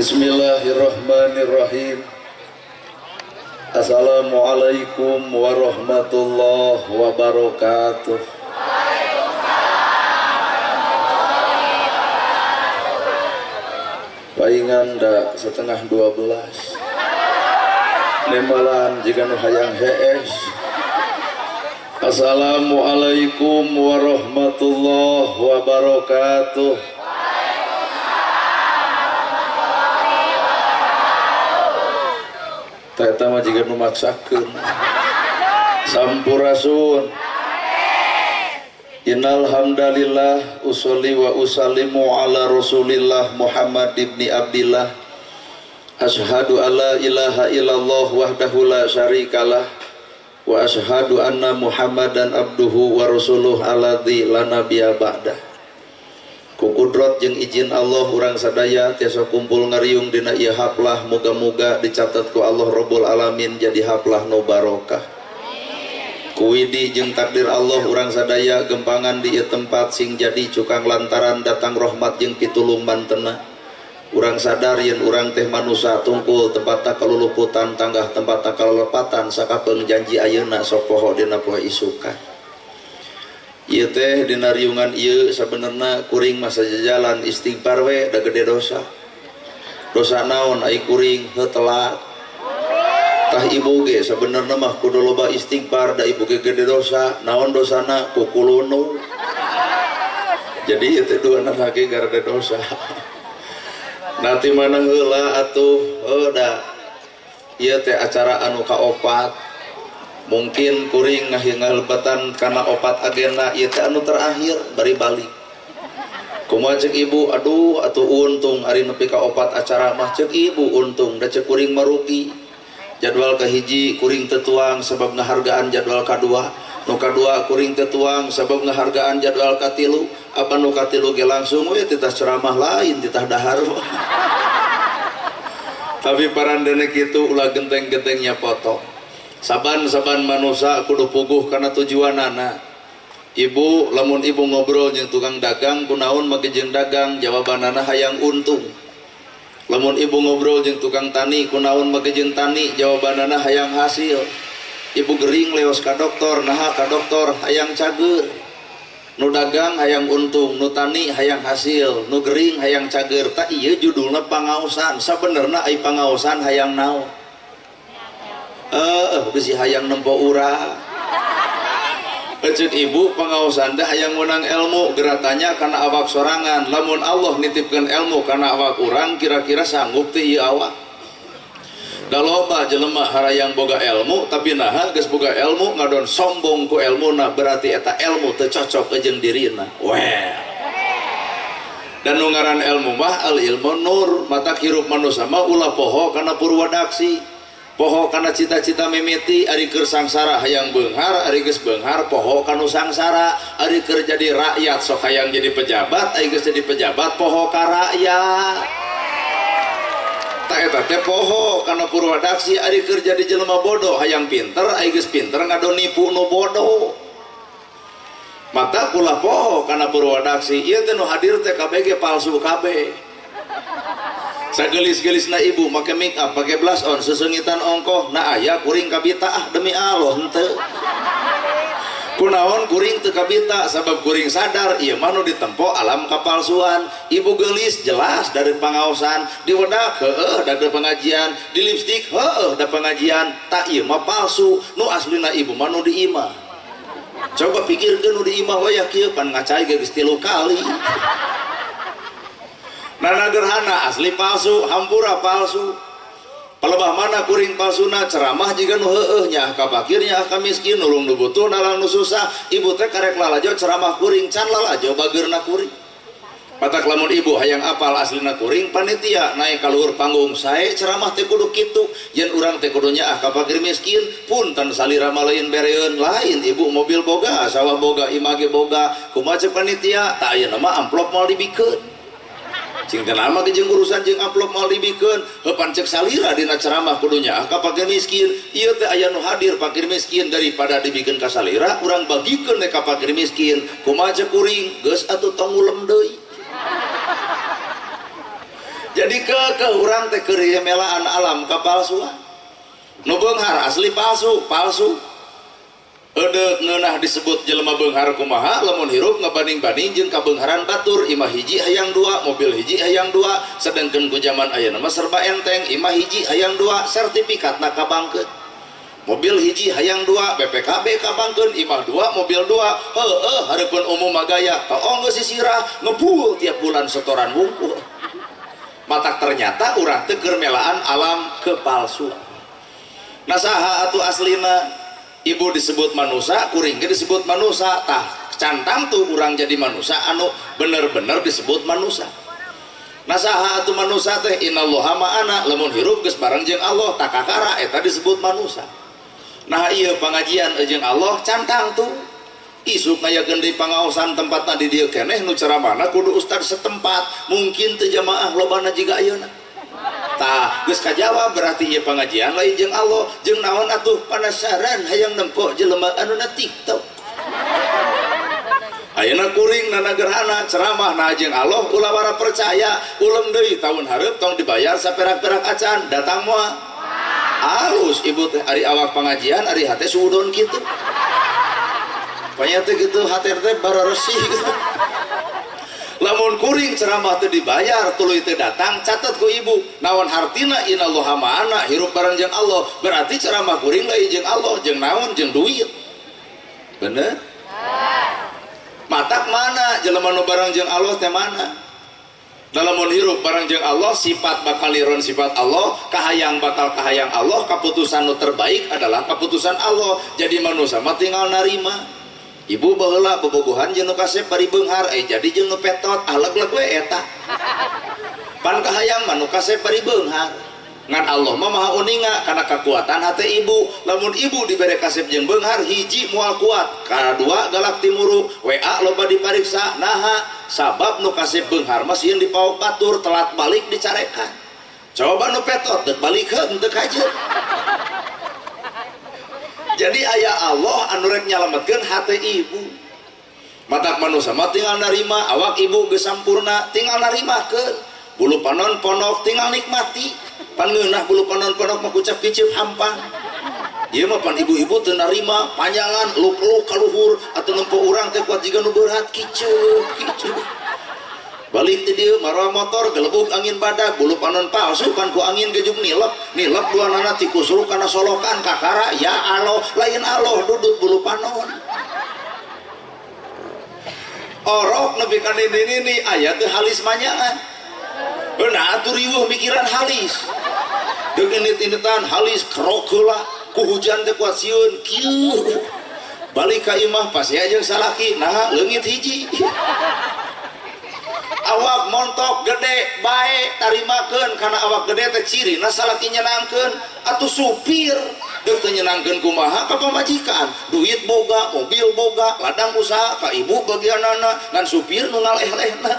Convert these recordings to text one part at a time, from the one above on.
Bismillahirrahmanirrahim. Assalamualaikum warahmatullahi wabarakatuh. Waalaikumsalam. Paingan da 11:30. Nemalan jika nu hayang hees. Assalamualaikum warahmatullahi wabarakatuh. Eta mah jiga nu maksakeun. Sampurasun. Innal hamdalillah usolli wa usallimu ala Rasulillah Muhammad ibni Abdillah. Asyhadu alla ilaha illallah wahdahu la syarikalah wa asyhadu anna Muhammadan abduhu wa rasuluh alladzi la nabiyya ba'dah. Ku kudrot jeung izin Allah urang sadaya tiasa kumpul ngariung dina ieu haplah, muga-muga dicatat ku Allah Rabbul Alamin jadi haplah nu barokah. Ku widi jeung takdir Allah urang sadaya gempangan di ieu tempat sing jadi cukang lantaran datang rahmat jeung pitulung mantena. Urang sadar yen urang teh manusa tungkul tempat kaluluputan tanggah tempat kalelepatan sakapeung janji ayeuna sok poho dina poe isukan. Ieu teh dina riungan ieu sabenerna kuring masa jajalan istighfar we da gede dosa. Dosa naon ai kuring heuh telat. Tah ibu ge sabenerna mah kudu loba istighfar da ibu ge gede dosa. Naon dosana kukulunu. Jadi ieu teh dua lagi garede dosa. Nanti mana heula atuh heuh da ieu teh acara anu kaopat. Mungkin kuring ngahieutan kana opat agenda ieu teh anu terakhir bari balik. Kumaha ceuk ibu, aduh atuh untung ari nepi ka opat acara mah ceuk ibu untung da ceuk kuring marugi. Jadwal kahiji kuring teu tuang sabab ngahargaan jadwal kadua, nu kadua kuring teu tuang sabab ngahargaan jadwal katilu, apa nu katilu ge langsung we titah ceramah lain titah dahar. Tapi parandene kitu ulah genteng-gentengnya potong. Saban-saban manusia kudu puguh karena tujuanana. Ibu lamun ibu ngobrol jeung tukang dagang kunaon make jeung dagang jawabanana hayang untung. Lamun ibu ngobrol jeung tukang tani kunaon make jeung tani jawabanana hayang hasil. Ibu gering leos ka dokter naha ka dokter hayang cager. Nu dagang hayang untung, nu tani hayang hasil, nu gering hayang cager. Tak ieu judulna pangaosan. Sabenerna ai pangaosan hayang naon? Bisi hayang nempo urang. Ceuk ibu pangaosan teh hayang menang ilmu geratanya kana awak sorangan. Lamun Allah nitipkeun ilmu kana awak urang kira-kira sanggup teu ieu awak? Da loba jelema harayang boga ilmu tapi naha geus boga ilmu ngadon sombong ku ilmuna berarti eta ilmu teu cocok jeung dirina. Well. Dan nu ngaran ilmu mah al ilmu nur, mata hirup manusia mah ulah poho kana purwadaksi. Poho kana cita-cita mimiti ari keur sangsara hayang beunghar ari geus beunghar poho kanu sangsara ari keur jadi rakyat sok hayang jadi pejabat ari geus jadi pejabat poho ka rakyat. Tah eta teh poho kana purwadaksi ari keur jadi jelema bodoh hayang pinter ari geus pinter ngadon nipu nu bodoh. Mata ulah poho kana purwadaksi ieu teh nu hadir teh KBG palsu kabeh. Sagelis-gelisna ibu make make up, make blush on, sesengitan ongkoh, na aya kuring kabita ah demi Allah henteu. Kunaon kuring teu kabita sabab kuring sadar ieu mah nu ditempo alam kapalsuan. Ibu geulis jelas dari pangaosan, diwedak heueuh da pengajian, di lipstik heueuh da pengajian, tak ieu mah palsu, nu aslina ibu mah nu di imah. Coba pikirkeun nu di imah wayah kieu pan ngacai ge geus 3 kali. Nana gerhana asli palsu, hampura palsu. Palebah mana kuring palsuna ceramah jiga nu heueuh nyaah ka fakir nyaah ka miskin nulung nu butuh nalang nu susah. Ibu teh karek lalajo ceramah kuring can lalajo bageurna kuring. Patak lamun ibu hayang apal aslina kuring panitia naik ka luhur panggung sae ceramah teh kudu kitu yen urang teh kudu nyaah ka fakir miskin punten salira mah lain bereun lain ibu mobil boga sawah boga imah ge boga kumaha ceuk panitia tah ayeuna mah amplop moal dibikeun. Cing teh nama jeung urusan jeung amplop moal dibikeun heupan ceuk salira dina ceramah kudu nyaah ka fakir miskin ieu teh aya nu hadir fakir miskin daripada dibikeun ka salira urang bagikeun we ka fakir miskin kumaha ceuk kuring geus atuh tong ngulem deui. Jadi Jadi ke urang teh keur melaan alam kapalsuan. Nu beunghar asli palsu, palsu. Edeuk ngeunah disebut jelema beunghar kumaha lamun hirup ngabanding-banding jeung kabeungharan batur, imah hiji hayang dua, mobil hiji hayang dua, sedengkeun ku zaman ayeuna mah serba enteng, imah hiji hayang dua, sertifikatna kabangkeun. Mobil hiji hayang dua, BPKB kabangkeun, imah dua, mobil dua, heueuh hareupeun umum mah gaya, toong geus sisirah, ngebul tiap bulan setoran wungkul. Matak ternyata urang teh keur melaan alam kepalsuan. Nah saha atuh aslina? Ibu disebut manusia, kuring ge disebut manusia. Tah cantang tuh urang jadi manusia anu bener-bener disebut manusia. Nah saha atuh manusia teh innallaha ma'ana, lamun hirup geus bareng jeung Allah takakara eta disebut manusia. Nah ieu pangajian jeung Allah cantang tuh. Isuk ngayakeun deui pangaosan tempatna di dieu keneh nu ceramahna kudu ustad setempat, mungkin teu jamaah lobana jiga ayeuna. Tah geus kajawab berarti ieu pangajian lain jeung Allah, jeung naon atuh penasaran hayang nempo jelema anu na TikTok. Ayeuna kuring nana gerhana ceramah na jeung Allah ulah wara percaya, ulem deui tahun hareup tong dibayar saperak-perak acan datang moal. Alus ibu teh ari awak pangajian ari hate suudon kitu. Panya teh kitu hate teh bararesih gitu. Lamun kuring ceramah teu dibayar tuluy teu datang catat ku ibu naon hartina innallaha ma'ana hirup bareng jeung Allah berarti ceramah kuring lain jeung Allah jeung naon jeung duit bener matak mana jelema nu bareng jeung Allah teh mana lamun hirup bareng jeung Allah sifat bakal liron sifat Allah kahayang bakal kahayang Allah keputusan nu terbaik adalah keputusan Allah jadi manusia mah tinggal narima. Ibu baheula bobogohan jeung nu kasep bari beunghar jadi jeung nu petot aleg-leg we eta. Pan kahayang mah nu kasep bari beunghar. Ngan Allah mah maha uninga kana kakuatan hate ibu. Lamun ibu dibere kasep jeung beunghar hiji moal kuat, kadua galak timuru, WA loba dipariksa naha sabab nu kasep beunghar mah sieun dipaok batur telat balik dicarekan. Coba nu petot deuk balik heuh teu kajeun. Jadi ayah Allah anu rek nyalametkeun hate ibu. Matak manusia mah tinggal narima, awak ibu geus sampurna tinggal narimakeun. Bulu panon ponok tinggal nikmati. Pan ngeunah bulu panon ponok mah kucap kicip hampang. Ieu mah pan ibu-ibu teu narima, panjangan luk-luk ka luhur atuh nempo urang teh kuat jiga nu berat kiceup kiceup. Balik ti dieu marwa motor gelebug angin badak bulu panon palsu pan ku angin gejug nilep nilep duanana tikusruk kana solokan kakara ya Allah lain Allah dudut bulu panon orok nepi ka nini aya teu halis manyangan nah atuh riweuh mikiran halis deuk init-initan halis kerok heula ku hujan teh kuat sieun kieu balik ka imah pasea jeung salaki nah leungit hiji awak montok gede bae tarimakeun kana awak gede teh cirina salaki nyenangkeun atuh supir deuk teu nyenangkeun kumaha ka pamajikan duit boga mobil boga ladang usaha ka ibu bagianana ngan supir nu ngaleh-lehna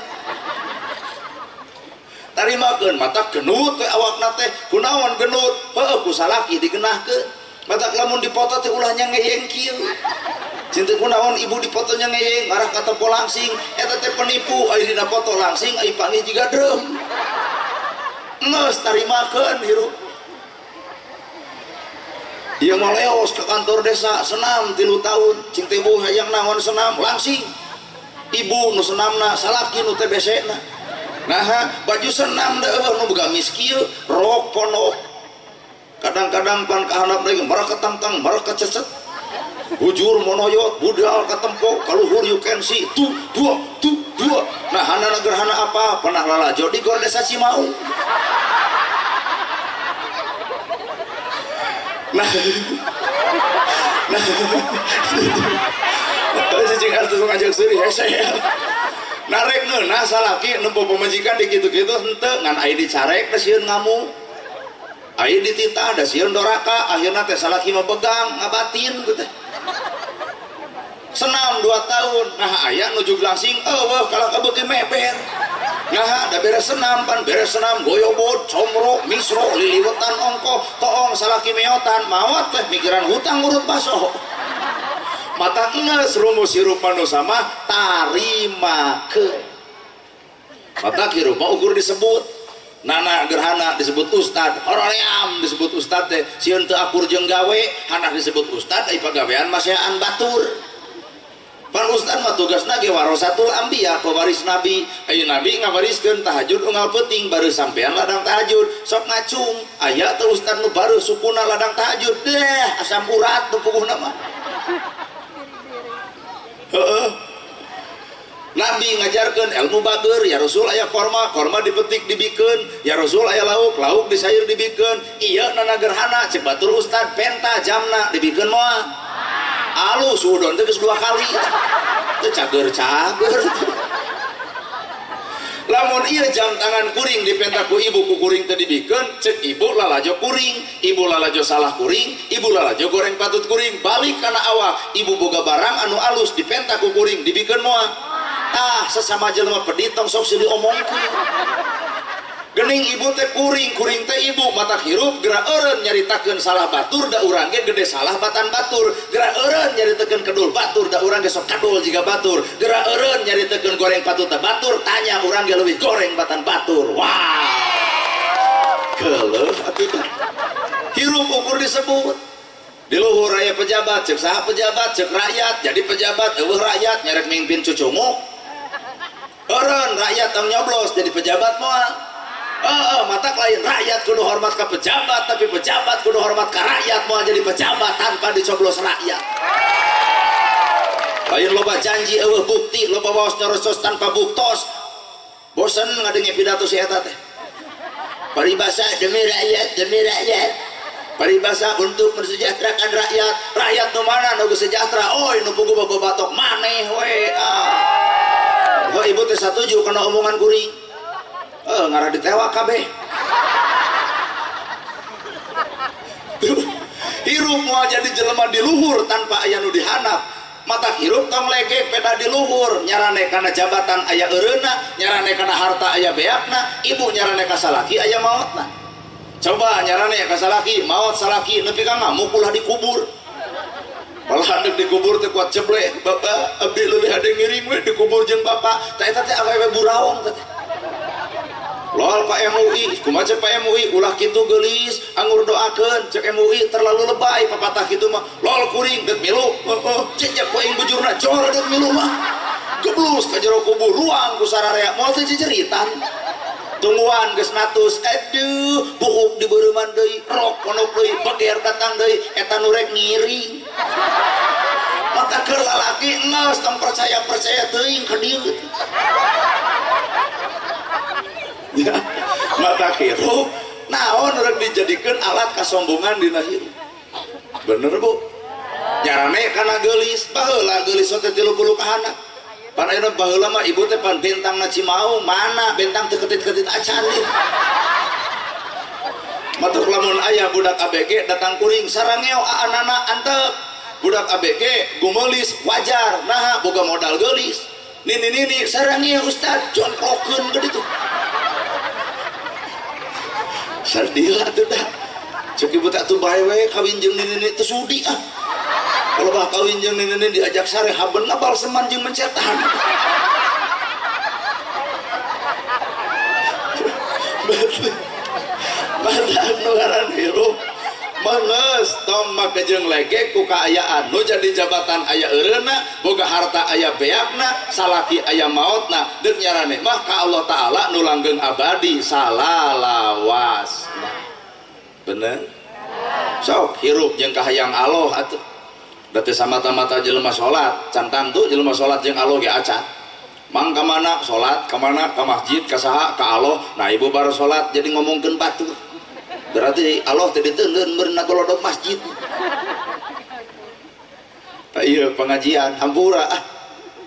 tarimakeun mata genut teh awakna teh kunaon genut heueuh ku salaki digenahkeun mata lamun dipoto teh ulah nya ngeyeng kieu cinta kunaon ibu dipotonya ngeyeng ngarah ka tempo langsing eta teh penipu aya dina foto langsing ai panggih jiga drum geus tarimakeun hirup ieu mah leos ke kantor desa senam 3 tahun cing teh ibu hayang naon senam langsing ibu nu senamna salaki nu TBC na nah baju senam da eueuh nu gamis kieu rok ponok kadang-kadang pan kahandap lagi marah ketangtang marah kececet hujur monoyot budal katempo kaluhur you can see tu dua tu dua nah hana gerhana apa pernah lalajo di gor desa Cimaung nah nah cicing artus ngajak seuri hese narek ngeunah salaki nempo pamajikan di kitu-kitu henteu ngan aya dicarek da sieun ngamuk aya dititah da sieun doraka akhirna teh salaki mah pegang ngabatin teh senam 2 tahun nah aya nuju langsing eueuh kalah kabeuki meber nah da beres senam pan beres senam goyobod comro misro liliwetan ongkoh toong salaki meotan maot teh mikiran hutang urut baso mata geus rumus hirup manusia mah tarimakeun mata hirup mah ukur disebut Nana gerhana disebut ustad, horoream disebut ustad teh, sieun teu akur jeung gawe, hanah disebut ustad ai pagawean maseaan batur. Pan ustad mah tugasna ge warasatul anbiya, pewaris nabi. Ayeuna nabi ngawariskeun tahajud unggal peuting baru sampean ladang tahajud, sok ngacung. Aya teh ustad nu baru sukuna ladang tahajud, deh asam urat nu puguhna mah. Heeh. Nabi ngajarkan ilmu bager, ya Rasul aya korma, korma dipetik dibikeun, ya Rasul aya lauk, lauk disayur dibikeun. Iya nana gerhana cek batur ustad penta jamna dibikeun moal. Alus suudon teh geus 2 kali. Teu cager-cager. Lamun ieu jam tangan kuring dipenta ku ibu ku kuring teu dibikeun, cek ibu lalajo kuring, ibu lalajo salah kuring, ibu lalajo goreng patut kuring, balik kana awak, ibu boga barang anu alus dipenta ku kuring dibikeun moal. Tah sesama jelema pedit tong sok silih omongkeun. Gening ibu teh kuring, kuring teh ibu mata hirup geura eureun nyaritakeun salah batur da urang ge gede salah batan batur, geura eureun nyaritakeun kedul batur da urang ge sok kadul jiga batur, geura eureun nyaritakeun goreng patut da batur, tanya urang ge leuwih goreng batan batur. Wah. Geuleuh atuh teh. Hirup ukur disebut. Di luhur aya pejabat, cek saha pejabat, cek rakyat, jadi pejabat eueuh rakyat nyarek mimpin cucunguk. Eureun rakyat tong nyoblos jadi pejabat moal. Mata lain rakyat kudu hormat ke pejabat, tapi pejabat kudu hormat ke rakyat moal jadi pejabat tanpa dicoblos rakyat. Lain loba janji eueuh bukti, loba waos nyerocos tanpa buktos. Bosen ngadenge pidato si eta teh. Paribasa demi rakyat, demi rakyat. Paribasa untuk mensejahterakan rakyat. Rakyat nu mana nu sejahtera? Oi nu puguh babatok maneh we. Ah. Oh, ibu teh satuju kana omongan kuring. Ngarah ditewak kabeh. Hirup moal jadi jelema di luhur tanpa aya nu dihandap. Mata hirup tong legek peda di luhur, nyarane kana jabatan aya eureunna, nyarane kana harta aya beakna, ibu nyarane ka salaki aya maotna. Coba nyarane ka salaki, maot salaki nepi ka ngamuk ulah dikubur. Malah hendak dikubur teh kuat ceble, bapak abdi leuwih hade ngiring we dikubur jeung bapak. Tah eta teh awewe buraong teh. Lol Pak MUI, kumaha cek Pak MUI ulah kitu geulis, anggur doakeun cek MUI terlalu lebay papatah kitu mah. Lol kuring deuk milu, heeh, cek ku aing bujurna jor deuk milu mah. Geblus ka jero kubur ruang ku sararea moal teh ciceritan. Tungguan geus natus, aduh, buuk dibeureman deui, rok ponok deui, bager datang deui, eta nu rek ngiring. Mata keur lalaki geus tong percaya-percaya teuing ka dieu. Ya, mata hirup naon rek dijadikeun alat kasombongan dina hirup. Bener Bu? Nyarane kana geulis, baheula geulis teh 30 kahana. Pan ayeuna baheula mah ibu teh pan bentangna Cimaung, mana bentang teu ketit-ketit acan ieu. Matur lamun aya budak ABG datang kuring sarangeo aanana antep. Budak ABG gumeulis wajar, naha boga modal geulis. Nini-nini sarangeo ustad jongkrokeun ka ditu. Sardila tuh dah. Cek ibu tak tuh bae we kawin jeung nini teu sudi ah. Kalau bah kawin jeung nini diajak sare haben ngabal seman jeung mencetan. Mata nu ngaran hirup meungeus tong make jeung legek ku kaayaan nu jadi jabatan aya eureunna, boga harta aya beakna, salaki aya maotna, deuk nyarane mah ka Allah Taala nu langgeng abadi salalawasna. Bener? Sok hirup jeung kahayang Allah atuh. Da teu samata-mata jelema salat, can tangtu jelema salat jeung Allah ge acan. Mang ka mana salat, ka mana ka masjid, ka saha, ka Allah. Nah ibu baru salat jadi ngomongkeun batur. Berarti Allah teh diteundeun meureunna golodok masjid. Tah ieu pengajian hampura ah.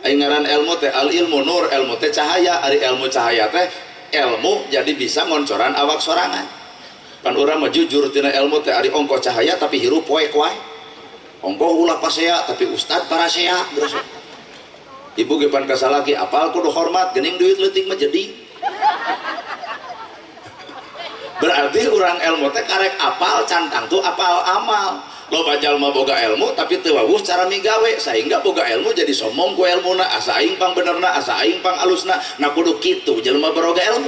Aing ngaran ilmu teh al ilmu nur, ilmu teh cahaya, ari ilmu cahaya teh ilmu jadi bisa ngoncoran awak sorangan. Pan urang mah jujur tina ilmu teh ari ongkoh cahaya tapi hirup poek wae. Ongkoh ulah pasea tapi ustad parasea geus. Ibu ge pan ka salaki apal kudu hormat geuning duit leutik mah jadi. Berarti orang ilmu teh karek apal cantang tuh apal amal. Loba jalma boga ilmu tapi teu wawuh cara migawe sehingga boga ilmu jadi sombong ku ilmuna, asa aing pang benerna, asa aing pang alusna. Nah kudu kitu jelema baroga ilmu.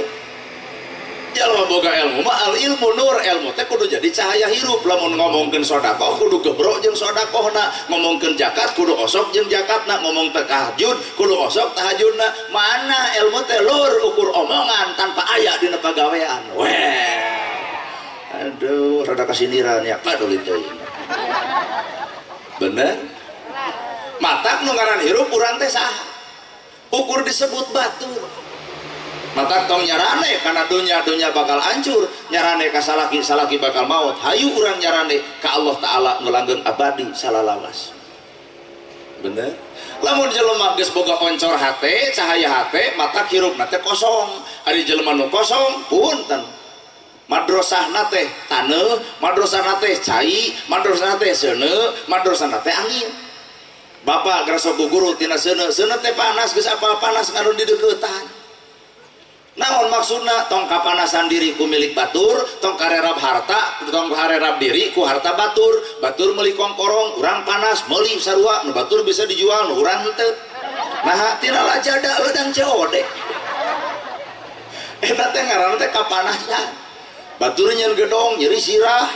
Jalma boga ilmu mah al ilmu nur, ilmu teh kudu jadi cahaya hirup. Lamun ngomongkeun sedekah kudu gebrok jeung sedekahna, ngomongkeun zakat kudu osok jeung zakatna, ngomong tahajud kudu osok tahajudna. Mana ilmu teh lur ukur omongan tanpa aya dina pagawean. Weh. Aduh, rada kasindiran ya paduli teuing. Bener? Matak nu ngaran hirup urang teh saha? Ukur disebut batur. Matak tong nyarane karena dunia bakal hancur, nyarane ka salaki salaki bakal maut. Hayu urang nyarane ka Allah Ta'ala nu langgeng abadi salalawas. Bener? Lamun jelema geus boga oncor hate, cahaya hate, matak hirupna teh kosong. Ari jelema nu kosong punten. Madrasahna teh taneuh, madrasahna teh cai, madrasahna teh seuneu, madrasahna teh angin. Bapak gerasa guru tina seuneu, seuneu teh panas geus apal panas ngadon di deukeutan. Naon maksudna tong kapanasan diri ku milik batur, tong karerab harta, tong karerab diri ku harta batur. Batur meuli kongkorong, urang panas meuli sarua, nu batur bisa dijual, nu urang henteu. Nah, tina lajada leudang COD. Eta teh ngaranna teh kapanasan. Batur nyeun gedong nyeri sirah,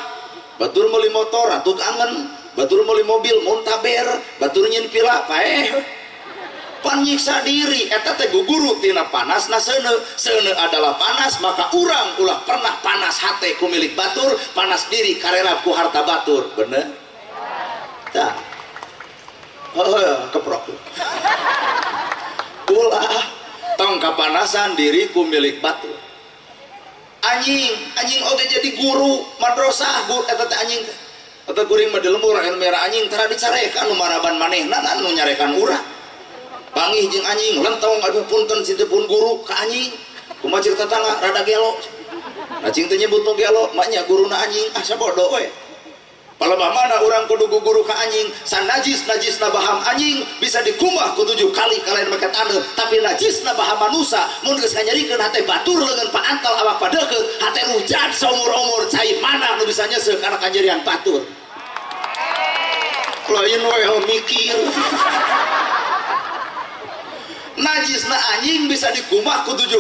batur meuli motor rantug angen, batur meuli mobil muntaber, batur nyeun pila paeh. Pan nyiksa diri eta teh guguru tina panas na seuneu. Seuneu adalah panas, maka urang ulah pernah panas hate ku milik batur, panas diri karerap ku harta batur. Bener? Tah. Heuh, keprok. Ulah tong kapanasan diri ku milik batur. Anjing, anjing oge jadi guru madrasah guru eta teh anjing teh. Eta kuring mah di lembur anu merah anjing tara dicarekan nu maraban manehna nu nyarekan urang. Pangih jeung anjing lentong aduh punten situ pun guru ka anjing. Kumaha cek tetangga rada gelo. Anjing teh nyebut nu gelo, maknya guruna anjing ah sabodo we. Palebah mana urang kudu guru ka anjing, sanajis najisna baham anjing bisa dikumah ku 7 kali kalayan make taneuh, tapi najisna baham manusa mun geus nganyerikeun hate batur leungeun paantal awak padeukeut, hate rujat saumur-umur cai mana nu bisa nyeseuh kana kanyerian batur. Lain we mikir. Najisna anjing bisa dikumah ku 7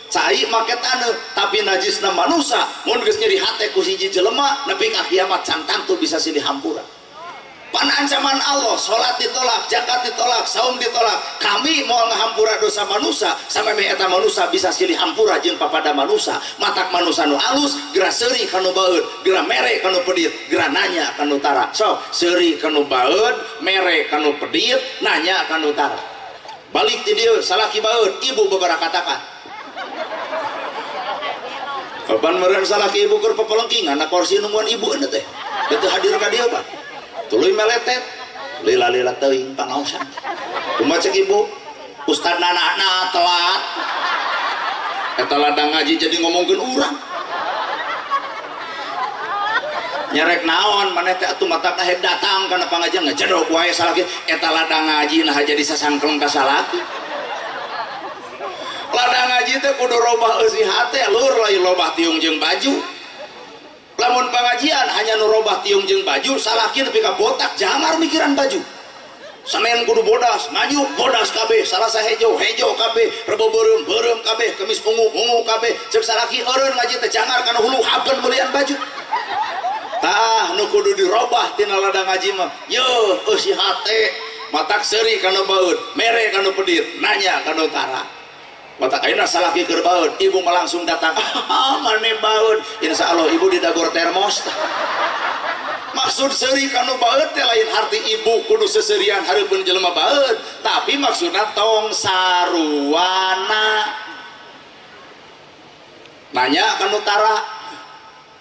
cai make taneuh, tapi najisna manusa mun geus nyeri hate ku hiji jelema nepi ka kiamat can tangtu bisa silih hampura. Pan ancaman Allah, salat ditolak, zakat ditolak, saum ditolak. Kami moal ngahampura dosa manusa sampai meh eta manusa bisa silih hampura jeung papada manusa. Matak manusa nu alus geura seuri kanu baeud, geura mere kanu pedit, geura nanya kanu tara. So, seuri kanu baeud, mere kanu pedit, nanya kanu tara. Balik ti dieu salaki baeud, ibu bebarakatakan. Kapan meureun salaki ibu keur pepelengkingan na kursi nungguan ibu euneu teh. Teu hadir ka dieu Pak. Tuluy meletet, lila-lila teuing pangaosan. Kumaha cek ibu? Ustad nana telat. Eta ladang ngaji jadi ngomongkeun urang. Nyerek naon maneh teh atuh mata kahek datang kana pangajian ngejedok wae salaki eta ladang ngaji nah jadi sasangkleng ka salaki. Ladang ngaji teh kudu robah eusi hate lur lain lobah tiung jeung baju. Lamun pangajian hanya nu robah tiung jeung baju salaki nepi ka botak jangar mikiran baju. Senin kudu bodas, maju bodas kabeh, Salasa hejo, hejo kabeh, Rebo beureum, beureum kabeh, Kemis ungu, ungu kabeh. Ceuk salaki eureun ngaji teh jangar kana hulu haben beulian baju. Tah nu kudu dirobah tina ladang ngaji mah. Yeuh eusi hate, matak seuri kana baeud, mere kana pedit, nanya kana tara. Matak ayeuna salaki keur baeud, ibu mah langsung datang. Ah, mane baeud. Insyaallah ibu didagor termos. Maksud seuri kanu baeud teh lain arti ibu kudu seserian hareupeun jelema baeud, tapi maksudna tong saruana. Nanya kanu tara.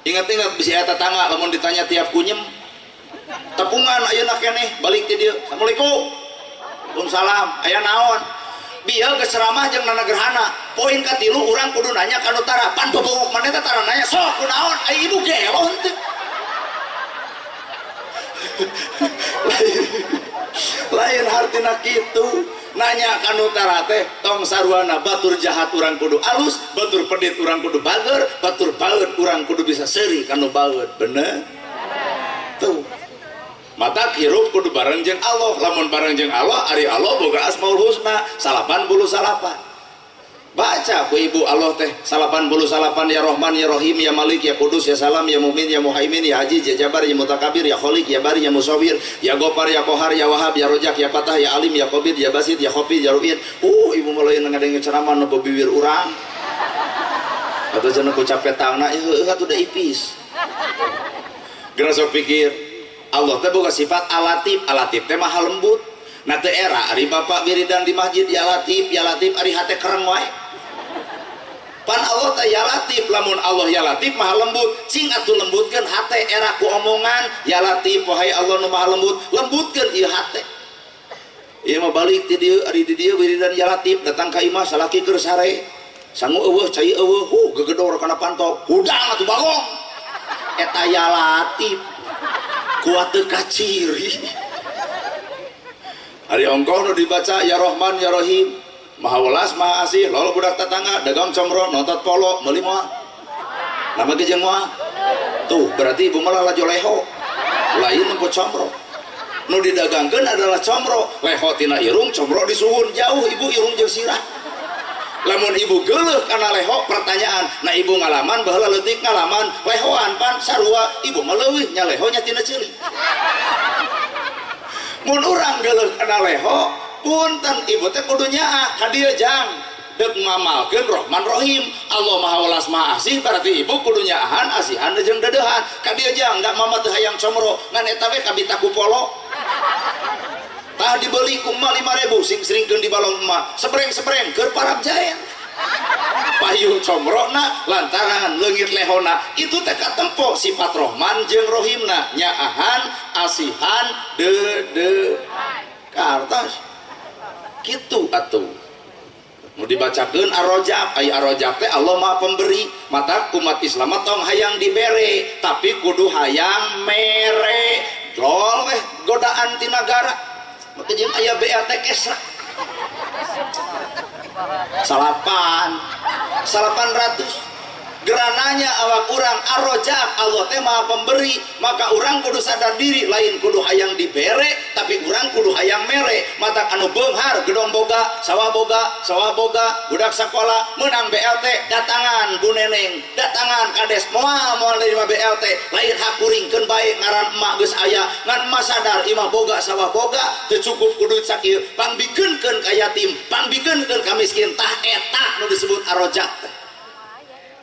Ingat-ingat bisi aya tetangga lamun ditanya tiap kunyem. Tepungan ayeuna keneh balik ti dieu. Assalamualaikum. Waalaikumsalam. Aya naon? Bieu geus ceramah jeung nana gerhana. Poin katilu urang kudu nanya kanu tara. Pan bobongok maneh teh tara nanya sok kunaon? Ai ibu gelo henteu. Lain hartina kitu. Nanya kanu tara teh tong saruana batur jahat urang kudu alus, batur pedit urang kudu bager, batur baeud urang kudu bisa seuri kanu baeud. Bener? Tuh. Mata hirup kudu bareng jeung Allah. Lamun bareng jeung Allah, ari Allah boga Asmaul Husna 89. Baca ku ibu Allah teh 88 ya Rahman ya Rahim ya Malik ya Kudus ya Salam ya Mumin ya Muhaimin ya Aziz ya Jabar ya Mutakabir ya Khalik ya Bari ya Musawir ya Gopar ya Kohar ya Wahab ya Rojak ya Fatah ya Alim ya Qabid ya Basit ya Khafid ya Ru'id. Ibu mulai ngadengin ceramah nu bibir urang atau cenah ku capek tangna heueuh atuh da ipis. Geura sok pikir Allah teh boga sifat Alatif, Alatif teh maha lembut. Nah teu era ari bapak wiridan di masjid ya Latif ya Latif ari hate kereng wae. Pan Allah teh ya Latif, lamun Allah ya Latif maha lembut, cing atuh lembutkeun hate era ku omongan ya Latif wahai Allah nu maha lembut, lembutkeun ieu hate. Ieu mah balik ti dieu ari di dieu wiridan ya Latif datang ka imah salaki keur sare. Sangu eueuh cai eueuh, gegedor kana panto, hudang atuh bagong. Eta ya Latif kuat teu kaciri. Ari ongkoh nu dibaca ya Rahman ya Rahim. Maha welas maha asih lolo budak tetangga dagang comro nontot polo meuli moal nama ge jeung moal tuh berarti ibu malah lalajo leho lain nempo comro nu didagangkeun adalah comro leho tina irung comro disuhun jauh ibu irung jeung sirah lamun ibu geuleuh kana leho pertanyaan nah ibu ngalaman baheula leutik ngalaman lehoan pan sarua ibu mah leuwih nya leho nya tina ceuli mun urang geuleuh kana leho punten ibu teh kudu nyaah ka dieu jang deuk ngamalkeun Rahman Rahim Allah Maha Welas Maha Asih berarti ibu kudu nyaahan asihan jeung deudeuhan ka dieu jang da mama teu hayang comro ngan eta we kabita ku polo tah dibeli ku emak 5000 sing seringkeun di balong emak sebreng-sebreng keur parab jaen payu comrona lantaran leungit lehona itu teh katempo sifat Rahman jeung Rahimna nyaahan asihan deudeuhan kartos gitu atuh mau dibacakeun Ar-Rojab ai Ar-Rojab teh Allah Maha Pemberi mata umat Islam tong hayang dibere tapi kudu hayang mere lol weh godaan ti nagara maka jeung aya BLT Kesra 8 800 gerananya awak urang Ar-Rojab Allah teh Maha Pemberi maka urang kudu sadar diri lain kudu hayang dibere tapi urang kudu hayang mere mata anu beunghar gedong boga sawah boga sawah boga budak sakola menang BLT datangan Bu Neneng datangan kades moal moal nerima BLT lain hakuringkeun bae ngaran emak geus aya ngan emak sadar imah boga sawah boga teu cukup kudu sakieu pangbikeunkeun ka yatim pangbikeunkeun ka miskin tah eta nu disebut Ar-Rojab teh.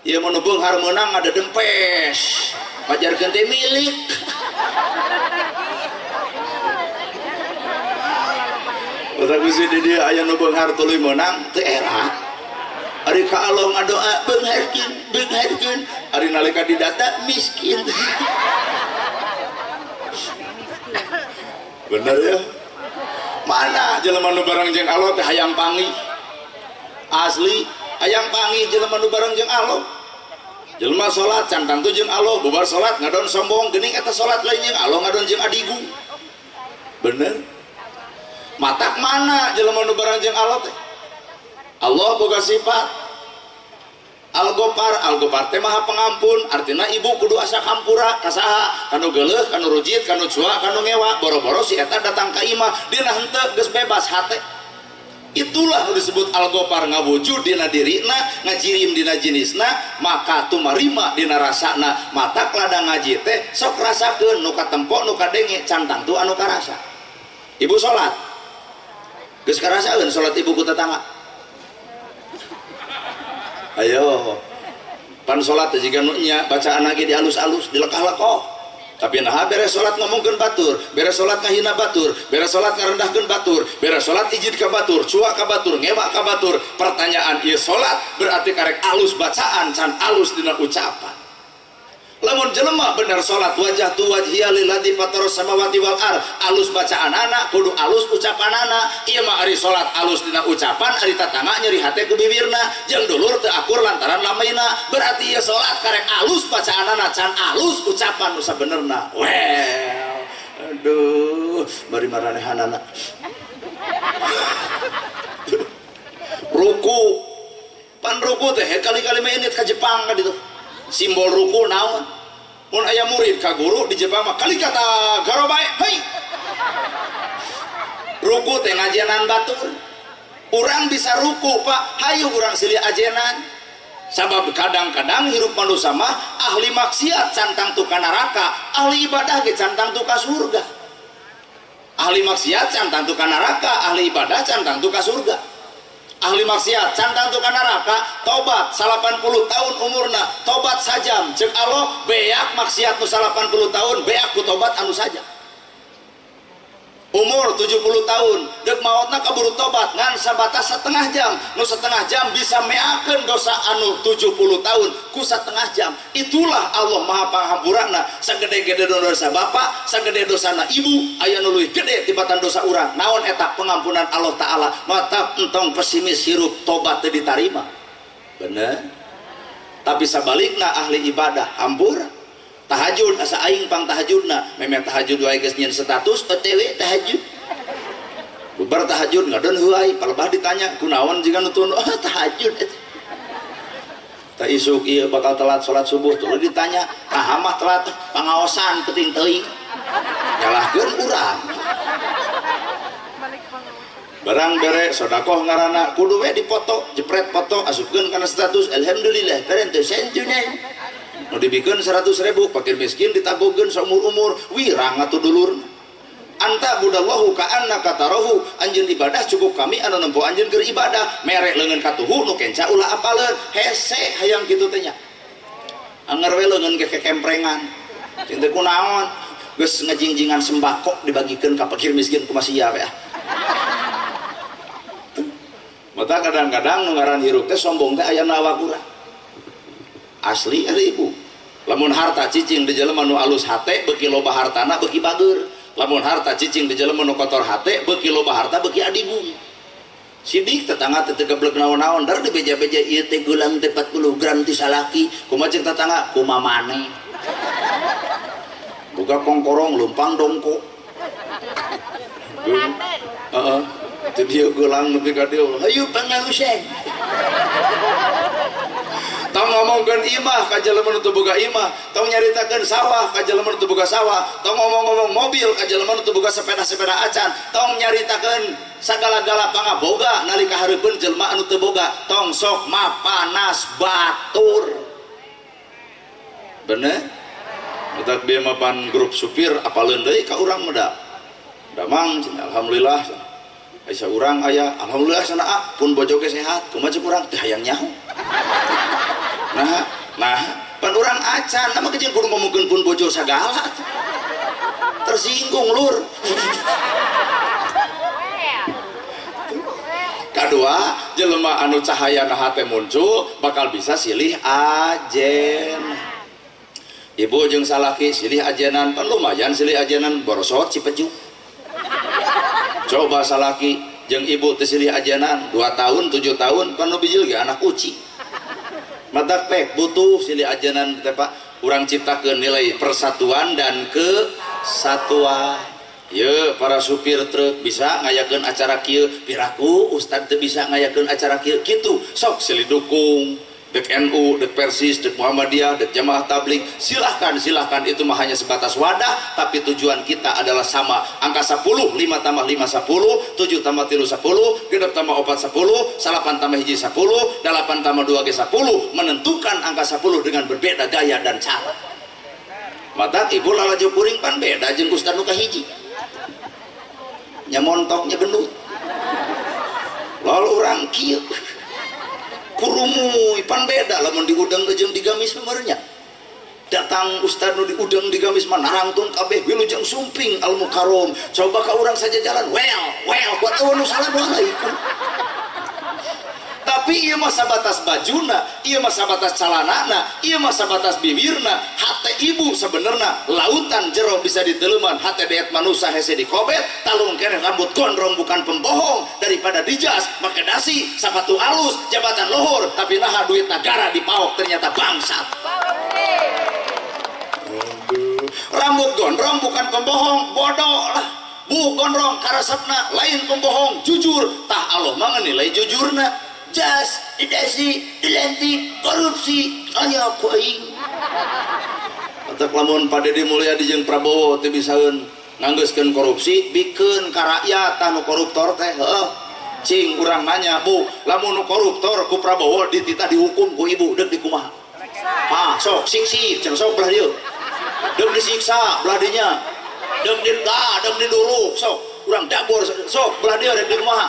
Ieu mah nu beunghar meunang ada dempes majarkeun teh milik. Utak bisi di dieu aya nu beunghar tuluy meunang teu era. Ari ka Allah ngadoa beungharkeun beungharkeun ari nalika didata miskin. Bener ya? Mana jelema nu bareng jeung Allah teh hayang panggih. Asli hayang panggih jelema nu bareng jeung Allah. Jelema salat can tangtu jeung Allah, bubar salat ngadon sombong geuning eta salat lain jeung Allah ngadon jeung adigu. Bener? Matak mana jelema nu bareng jeung Allah teh? Allah boga sifat Al-Gopar, Al-Gopar teh maha pengampun, artina ibu kudu asa kampura ka saha, kanu geuleuh, kanu rujit, kanu cua, kanu ngewa, boro-boro si eta datang ka imah, dina henteu geus bebas hate. Itulah nu disebut Al-Gopar ngawujud dina dirina, ngajirim dina jenisna, maka tumarima dina rasana, matak ladang ngaji teh sok rasakeun nu katempo nu kadenge can tangtu anu karasa. Ibu salat. Geus karasaeun salat ibu ku tetangga. Ayo. Pan salat teh jiga nu nya bacaan lagi di alus-alus, dilekah-lekoh. Tapi nah beres salat ngomongkeun batur, beres salat ngahina batur, beres salat ngarendahkeun batur, beres salat ijid ka batur, cua ka batur, ngewa ka batur. Pertanyaan ieu salat berarti karek alus bacaan can alus dina ucapan. Lamun jelema bener salat wajah tu wajhiya lilladzi fataras samawati wal ard, alus bacaanana kudu alus ucapanana. Ieu mah ari salat alus dina ucapan, ari tatangga nyeri hate ku bibirna, jeung dulur teu akur lantaran lamaina. Berarti ieu salat karek alus bacaanana can alus ucapan nu sabenerna. Well, aduh, bari maranehanana. Ruku. Pan ruku teh kali-kali menit ka Jepang ka ditu. Simbol ruku naon? Mun aya murid ka guru di Jepang mah kali kata garobae, hei. Ruku teh ngajianan batur. Urang bisa ruku Pak, hayu urang silih ajenan. Sabab kadang-kadang hirup manusia mah ahli maksiat cantang tu ka neraka, ahli ibadah ge cantang tu ka surga. Ahli maksiat cantang tu ka neraka, ahli ibadah cantang tu ka surga. Ahli maksiat cantang tu ka neraka, tobat 80 tahun umurna, tobat sajam cek Allah beak maksiat nu 80 tahun, beak ku tobat anu saja. Umur 70 tahun dek maotna kaburu tobat ngan sabatas setengah jam, nu setengah jam bisa meakeun dosa anu 70 tahun ku setengah jam. Itulah Allah Maha Panghampurana. Sagede-gede dosa bapak, sagede dosana ibu, aya nu leuwih gede tibatan dosa urang. Naon eta pengampunan Allah Ta'ala. Mata entong pesimis hirup tobat teu ditarima. Bener? Tapi sabalikna ahli ibadah hampura. Tahajud asa aing pang tahajudna, memeh tahajud wae geus nyieun status OTW tahajud. Bubar tahajud ngadon heuay, palebah ditanya kunaon jiga nu tun, oh tahajud eta. Tah isuk ieu bakal telat salat subuh tuluy ditanya, tah mah telat pangaosan penting teuing. Nyalahkeun urang. Barang bere sedekah ngaranna kudu we dipoto, jepret foto asupkeun kana status alhamdulillah parentosan tunai. Nu dibikeun 100.000 fakir miskin ditagogeun saumur-umur wirang atuh dulur. Anta budallahu ka annaka tarahu, anjeun ibadah cukup kami anu nempo anjeun keur ibadah, mere leungeun katuhu nu kenca ulah apaleun. Hese hayang kitu teh nya. Anger we leungeun ge kekemprengan. Cing teh kunaon? Geus ngajingjingan sembako dibagikeun ka fakir miskin kumaha sia we ah. Mata kadang-kadang nu ngaran hirup teh sombong teh aya na awak urang. Asli ari ibu. Lamun harta cicing di jelema nu alus hate beuki loba hartana beuki bager. Lamun harta cicing di jelema nu kotor hate beuki loba harta beuki adigung. Sidik tetangga teh teu geblek naon-naon dar dibeja-beja ieu teh gulang teh 40 gram ti salaki. Kumaha ceuk tetangga? Kumaha maneh. Boga kongkorong leumpang dongko. Heeh. Teu dieu gulang nepi ka dieu. Hayu pangausan. Tong ngomongkeun imah ka jelema nu teu boga imah, tong nyaritakeun sawah ka jelema nu teu boga sawah, tong ngomong-ngomong mobil ka jelema nu teu boga sepeda-sepeda acan, tong nyaritakeun sagala-gala pangaboga nalika hareupeun jelema anu teu boga, tong sok mapanas batur. Bener? Matak bieu mapan grup supir apaleun deui ka urang mah da. Damang cenah alhamdulillah. Aya urang aya alhamdulillah sana ah, pun bojo ge sehat, kumaha ceuk urang teh hayang nyaho. Nah, pan urang acan, nama kecil kudu ngomongkeun pun bojo sagala. Tersinggung lur. Kadua, jelema anu cahayana hate muncul bakal bisa silih ajen. Ibu jeung salaki silih ajenan, pan lumayan silih ajenan borosot cipejuk. Coba salaki jeung ibu teu silih ajenan 2 tahun, 7 tahun pan nu bijil ge anak uci. Matak pek butuh silih ajenan teh Pak, urang ciptakeun nilai persatuan dan kesatuan. Ye para supir truk bisa ngayakeun acara kieu, piraku ustad teu bisa ngayakeun acara kieu kitu. Sok silih dukung. Dek NU, dek Persis, dek Muhammadiyah, dek Jamaah Tabligh, silahkan, silahkan, itu mah hanya sebatas wadah, tapi tujuan kita adalah sama. Angka 10, 5 tambah 5 10, 7 tambah 3 10, 6 tambah 4 10, 8 tambah 1 10, 8 tambah 2 ge 10, menentukan angka 10 dengan berbeda gaya dan cara. Mata ibu lalajo kuring pan beda jeung ustad nu kahiji. Nya montoknya gendut. Lalu urang kieu. Kurumuy pan beda lamun diudang jeung digamis meureunnya. Datang ustad nu diudang digamis mah narangtun kabeh wilujeng sumping al mukarrom. Coba ka urang saja jalan well kuat eueuh nu salam alaikum. Tapi ieu mah sabatas bajuna, ieu mah sabatas calanana, ieu mah sabatas bibirna. Hate ibu sebenarna lautan jero bisa diteleman, hate deet manusa hese dikobet, talung keneh rambut gondrong bukan pembohong, daripada dijas, make dasi, sapatu alus, jabatan lohor, tapi naha duit negara dipaok ternyata bangsat. Rambut gondrong bukan pembohong, bodoh lah. Bu gondrong karasepna lain pembohong, jujur. Tah Allah mah nilai jujurna. Jas, didasi, dilantik, korupsi, aya ku aing. Atak lamun Pak Dedi Mulyadi jeung Prabowo teu bisaeun nganggeuskeun korupsi, bikeun ka rakyat tah nu koruptor teh, heueuh. Cing urang nanya bu, lamun nu koruptor ku Prabowo dititah dihukum ku ibu deuk dikumaha? Ah, sok siksi, cenah sok belah dieu. Deuk disiksa belah dinya. Deuk deuk diduruk sok. Urang dabor sok belah dieu rek dikumaha?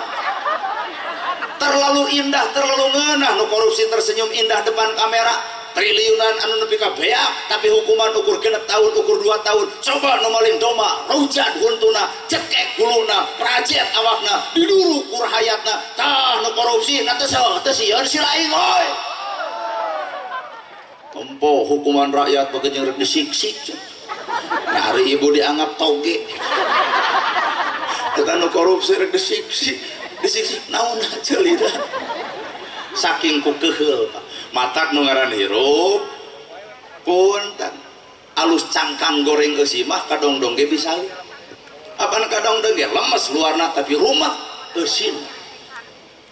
Terlalu indah, terlalu ngeunah nu korupsi tersenyum indah depan kamera. Triliunan anu nepi ka beak tapi hukuman ukur 6 tahun, ukur 2 tahun. Coba nu maling domba, rujat huntuna, cekek huluna, rajet awakna, diduruk kur hayatna. Tah nu korupsi na teu sieun si laing oi. Empo hukuman rakyat bagi jeung rek disiksik. Nah hari ibu dianggap toge. Eta nu korupsi rek disiksik, disiksik naon ceulina. Saking ku keheul Pak. Matak nu ngaran hirup punten alus cangkang goreng eusi mah kadongdong ge bisa. Apaan kadongdong ge lemes luarna tapi rumah eusin.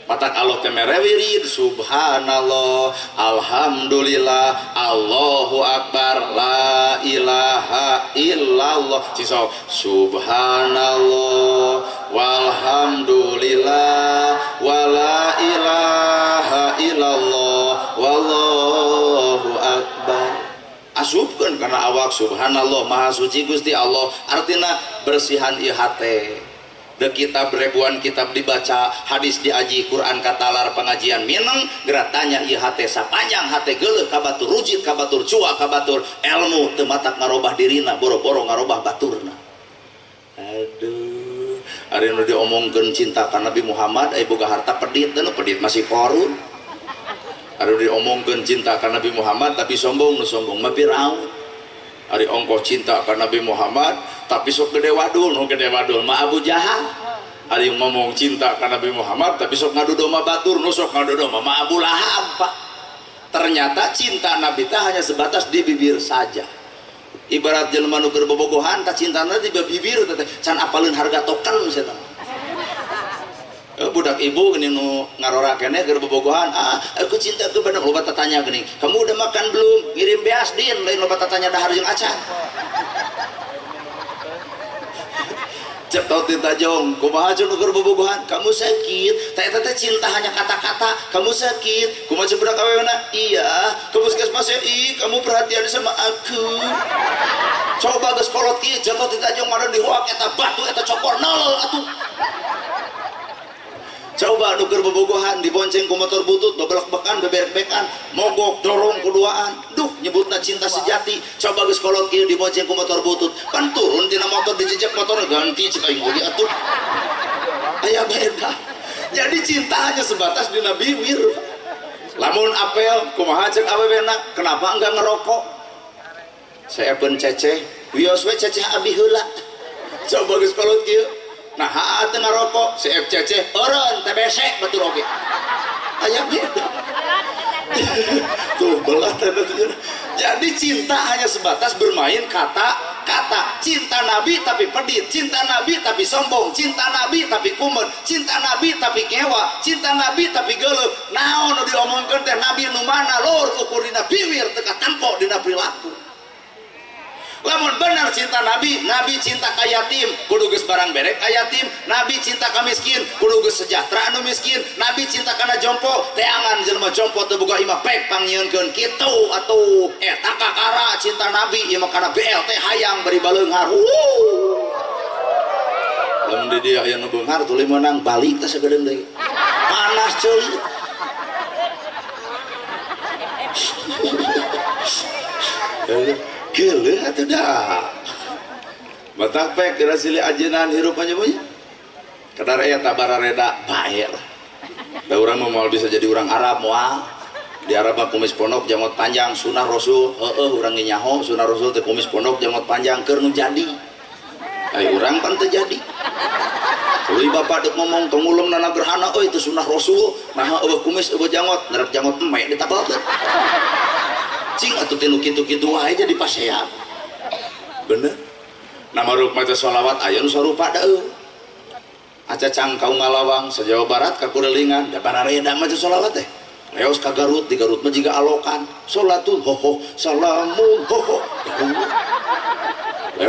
Matak Allah teh mere wirid subhanallah alhamdulillah Allahu akbar la ilaha illallah. Cisok subhanallah walhamdulillah wala ilaha illallah wallahu akbar. Asupkeun kana awak subhanallah maha suci Gusti Allah, artina bersihan ieu hate. De kitab ribuan kitab dibaca, hadis diaji, Quran katalar, pengajian mineng, geura tanya ieu hate sapanjang hate geuleuh ka batur, rujit ka batur, cua ka batur, ilmu teu matak ngarobah dirina, boro-boro ngarobah baturna. Aduh, ari nu diomongkeun cinta ka Nabi Muhammad, aya boga harta pedit, nu pedit masih korun. Ari nu diomongkeun cinta ka Nabi Muhammad tapi sombong, nu sombong mah Firaun. Ari ongkoh cinta ka Nabi Muhammad tapi sok gede wadul, nu gede wadul mah Abu Jahal. Ari ngomong cinta ka Nabi Muhammad tapi sok ngadu domba batur, nu sok ngadu domba mah Abu Lahab Pak. Ternyata cinta Nabi teh hanya sebatas di bibir saja. Ibarat jelema nu keur bobogohan tah cintana di bibir teh can apaleun harga token cenah. Budak ibu geuning nu ngarora keneh keur bobogohan, ah aku cinta kepada loba tatanya geuning, kamu udah makan belum? Ngirim beas din, lain loba tatanya dahar jeung acan. Cetot ditajong, kumaha cenah keur bobogohan, kamu sakit, tah eta teh cinta hanya kata-kata, kamu sakit, kumaha cenah budak awewena? Iya, ke puskesmas ih, kamu perhatian sama aku. Coba geus kolot kieu, cetot ditajong mana dihoak eta batu eta copor nol atuh. Coba nu keur bobogohan dibonceng ku motor butut, bebelek-bekan, beberek-bekan, mogok dorong kuduaan. Duh, nyebutna cinta sejati. Coba geus kolot kieu dibonceng ku motor butut, pan turun tina motor dijejek motor ganti cek aing oge atuh. Aya beda. Jadi cinta hanya sebatas dina bibir. Lamun apel kumaha cek awewena, kenapa enggak ngerokok? Saya pun ceceh, wios we ceceh abi heula. Coba geus kolot kieu. Nah, haa teu ngarokok, si FCC eureun TBC batur oge. Aya beda. Tuh belah teh. Jadi cinta hanya sebatas bermain kata-kata. Cinta Nabi tapi pedit, cinta Nabi tapi sombong, cinta Nabi tapi kumen, cinta Nabi tapi ngewa, cinta Nabi tapi geuleuh. Naon nu diomongkeun teh Nabi nu mana lur ukur dina biwir teu katempo dina perilaku. Lamun benar cinta Nabi, Nabi cinta ka yatim, kudu geus barang berek ka yatim, Nabi cinta ka miskin, kudu geus sejahtera anu miskin, Nabi cinta kana jompo, teangan jelema jompo teu boga imah pek pangnyieunkeun kitu atuh. Eta kakara cinta Nabi ieu mah kana BLT hayang bari baleunghar. Lamun di dieu aya nu beunghar tuluy meunang balik teh sagedeung deui. Panas ceuli. Geuleuh atuh dah. Matak pek geura silih ajenan hirup aja punya. Kadar aya tabarareda bae lah. Da urang mah moal bisa jadi urang Arab moal. Di Arab mah kumis pondok janggot panjang sunah Rasul, heueuh urang ge nyaho sunah Rasul teh kumis pondok janggot panjang keur nu jadi. Ai urang pan teu jadi. Tuluy bapak dek ngomong tong ulem nana gerhana euy itu sunah Rasul, naha eueuh kumis eueuh janggot, nerep janggot eme ditabalkeun. Cing atuh tinu kitu-kitu wae jadi pasea. Bener. Nama rupma teh sholawat aya nu sarupa da eueuh. Acacang ka Ungalawang sa-Jawa Barat ka Kurelingan da barareda mah teh sholawat teh. Leos ka Garut, di Garut mah jiga alokan. Sholatun ho ho salamun ho ho.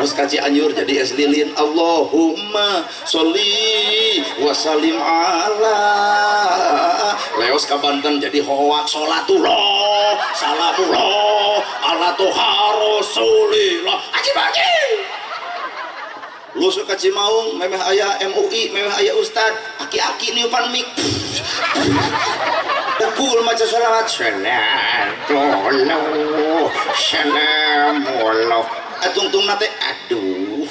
Leos ka Cianjur jadi es lilin, Allahumma sholli wa sallim ala. Leos ka Banten jadi hoak, sholatullah salamullah ala toha rasulillah. Aji baji lu suka Cimaung, memeh aya MUI, memeh aya ustad, aki-aki niupan mik tekul maca sholawat, salatullah salamullah, atungtung nate, aduh,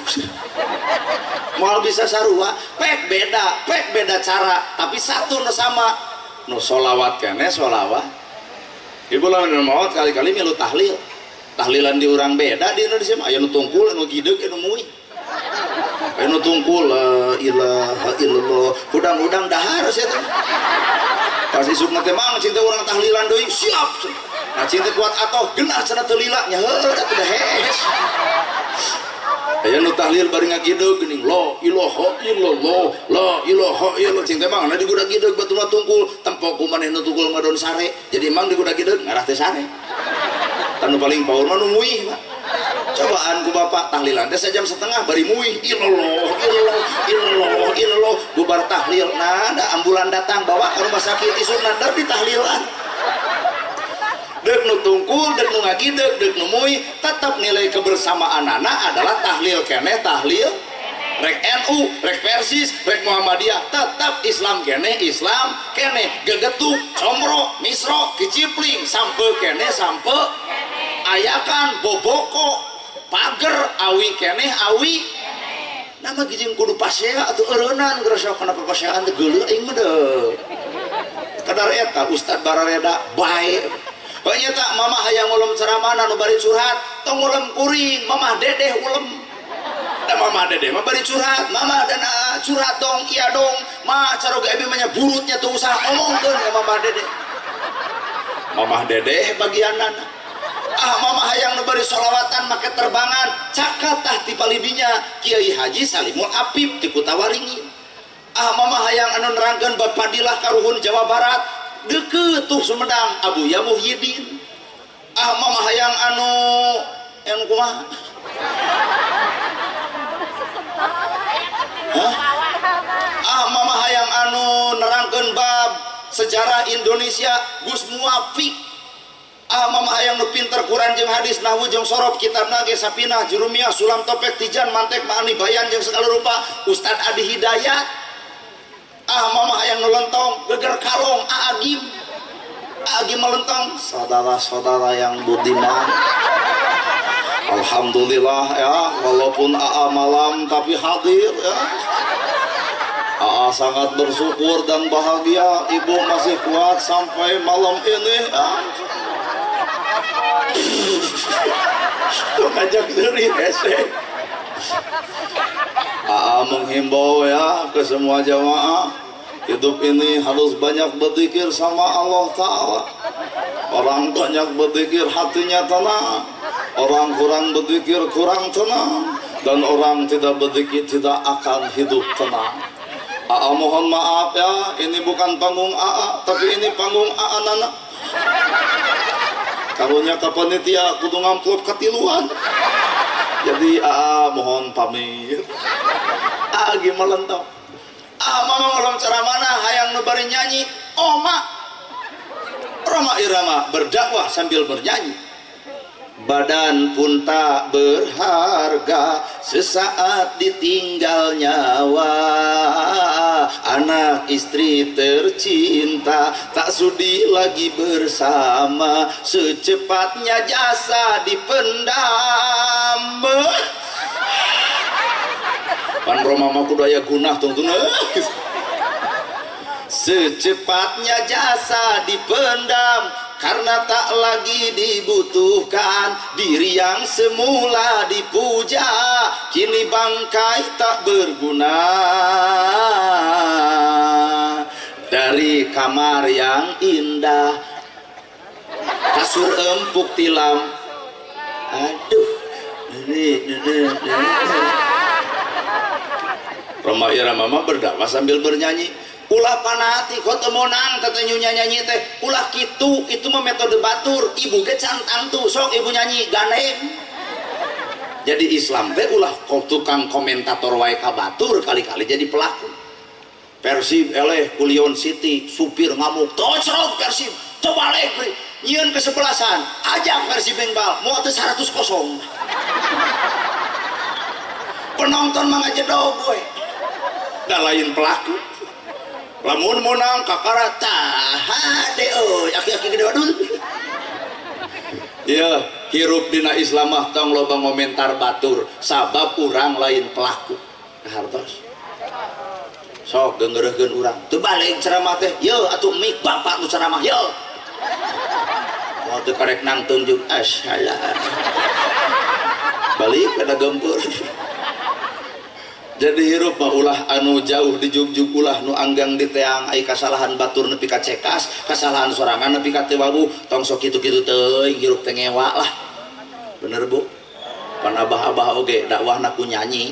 moal bisa sarua. Pek beda, pek beda cara, tapi satu nu sama, nu sholawat kene sholawat. Ibu lamun maot kali-kali milu tahlil, tahlilan di urang beda di Indonesia mah, aya nu tungkul, anu gideug, anu muih, anu tungkul la ilaha illallah, hudang-hudang dahar sia teh. Pas isukna teh mang cinta urang tahlilan deui, siap. Nah cinta kuat atau genah cenah teu lila nya, heuh atuh da hees. Aya nu tahlil bari ngagideug geuning, la ilaha illallah, la ilaha illallah, cing teh mang na digudag-gideug batuna tungkul, tempo ku maneh nu tungkul ngadon sare. Jadi mang digudag-gideug ngarah teh sare. Tanu paling power mah nu muih, Pak. Cobaan ku bapak tahlilan teh sejam setengah bari muih, illallah illallah illallah illallah, bubar tahlil, nah ada ambulan datang bawa ke rumah sakit, isukna der di tahlilan. Dek nu tungkul, dek nu ngagideg, dek nu muih, tetap nilai kebersamaan anak adalah tahlil keneh tahlil, rek NU, rek Persis, rek Muhammadiyah, tetap Islam keneh Islam keneh, gegetuk, comro, misro, kicipling, sampe keneh sampe, ayakan, boboko, pager, awi keneh awi. Nama gijing kudu pasea atau eureunnan geus kana papaseaan teh geuleuh aing mah deuh. Kadar eta Ustad barareda bae. Pokoknya tak mama hayang ngulem ceramah nu bari curhat, tong ngulem kuring, mamah dedeh ulem. Da mamah dedeh mah bari curhat, mama dan curhat dong, iya dong, mah caroge abi mah nya burutnya tuh usah ngomongkeun ka mamah dedeh. Mamah dedeh bagianana. Ah mama hayang nu bari sholawatan make terbangan, cakat tah ti palibinya Kiai Haji Salimul Apip ti Kutawaringin. Ah mama hayang anu nerangkeun bab fadilah karuhun Jawa Barat, deket tuh Sumedang Abuya Muhyiddin. Ah mama hayang anu yang kumaha? Hah? Ah mama hayang anu nerangkeun bab sejarah Indonesia Gus Muwafiq. Ah mama hayang nu pinter Quran jeung hadis, nahwu jeung sorof, kitabna ge Sapinah, Jurumiyah, Sulam Topek, Tijan, Mantek, Ma'ani, Bayan jeung segala rupa Ustad Adi Hidayat. Ah mama hayang nu lentong, geger kalong, Agim. Agim melentong, saudara-saudara yang budiman. Alhamdulillah ya, walaupun AA malam tapi hadir ya. AA sangat bersyukur dan bahagia ibu masih kuat sampai malam ini ya. Tuh ngajak seri hese. AA menghimbau ya ke semua jamaah, hidup ini harus banyak berzikir sama Allah Ta'ala. Orang banyak berzikir hatinya tenang, orang kurang berzikir kurang tenang, dan orang tidak berzikir tidak akan hidup tenang. AA mohon maaf ya, ini bukan panggung AA, tapi ini panggung AA Nana. Karunya ke panitia kudu ngamplop katiluan. Jadi AA mohon pamit. AA gimana lentong? Ah mama ngolong cara mana hayang nu bari nyanyi, oma Roma Irama berdakwah sambil bernyanyi. Badan pun tak berharga sesaat ditinggal nyawa, anak istri tercinta tak sudi lagi bersama, secepatnya jasa dipendam. Pan Roma mah kudu aya gunah tungtung. Secepatnya jasa dipendam karena tak lagi dibutuhkan, diri yang semula dipuja kini bangkai tak berguna. Dari kamar yang indah, kasur empuk tilam, aduh ini. Roma Irama mah berdakwah sambil bernyanyi. Ulah panati kok teu meunang teh nyanyi teh, ulah kitu, itu mah metode batur. Ibu ge can tangtu, sok ibu nyanyi gandeng. Jadi Islam teh ulah tukang komentator wae ka batur, kali-kali jadi pelaku. Persib eleh ku Lion City, supir ngamuk, tocrog Persib, coba lek nyieun kesebelasan, ajak Persib mengbal, mau teu 100-0. Penonton mah ngajedog we. Da lain pelaku. Lamun menang kakara tah hade euy, aki-aki gede wadul. Ya, hirup dina Islam mah tong loba ngomentar batur, sabab urang lain pelaku. Kahartos. Sok geungeureuhkeun urang. Teu balik ceramah teh, yeuh atuh mik bapak nu ceramah yeuh. Moal teu karek nangtung jeung asala. Balik kada gempur. Jadi hirup mah ulah anu jauh dijugjug, ulah nu anggang di teang, ai kasalahan batur nepi ka cekas, kasalahan sorangan nepi ka teu wabu, tong sok kitu-kitu teuing hirup teh ngewa lah. Bener Bu? Pan abah-abah oge dakwahna ku nyanyi.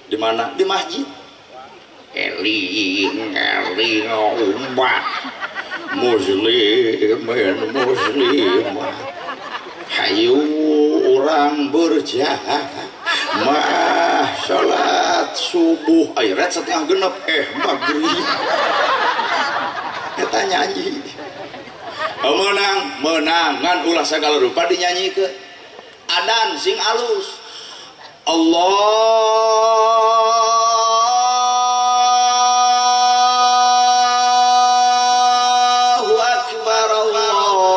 Di mana? Di masjid. Eling eling umat muslimin muslimat, hayu urang berjamaah salat subuh ayat setengah genep maghrib eta nyanyi. Menang menang ngan ulah sagala rupa dinyanyikeun. Adan sing alus, Allahu Akbar, Allahu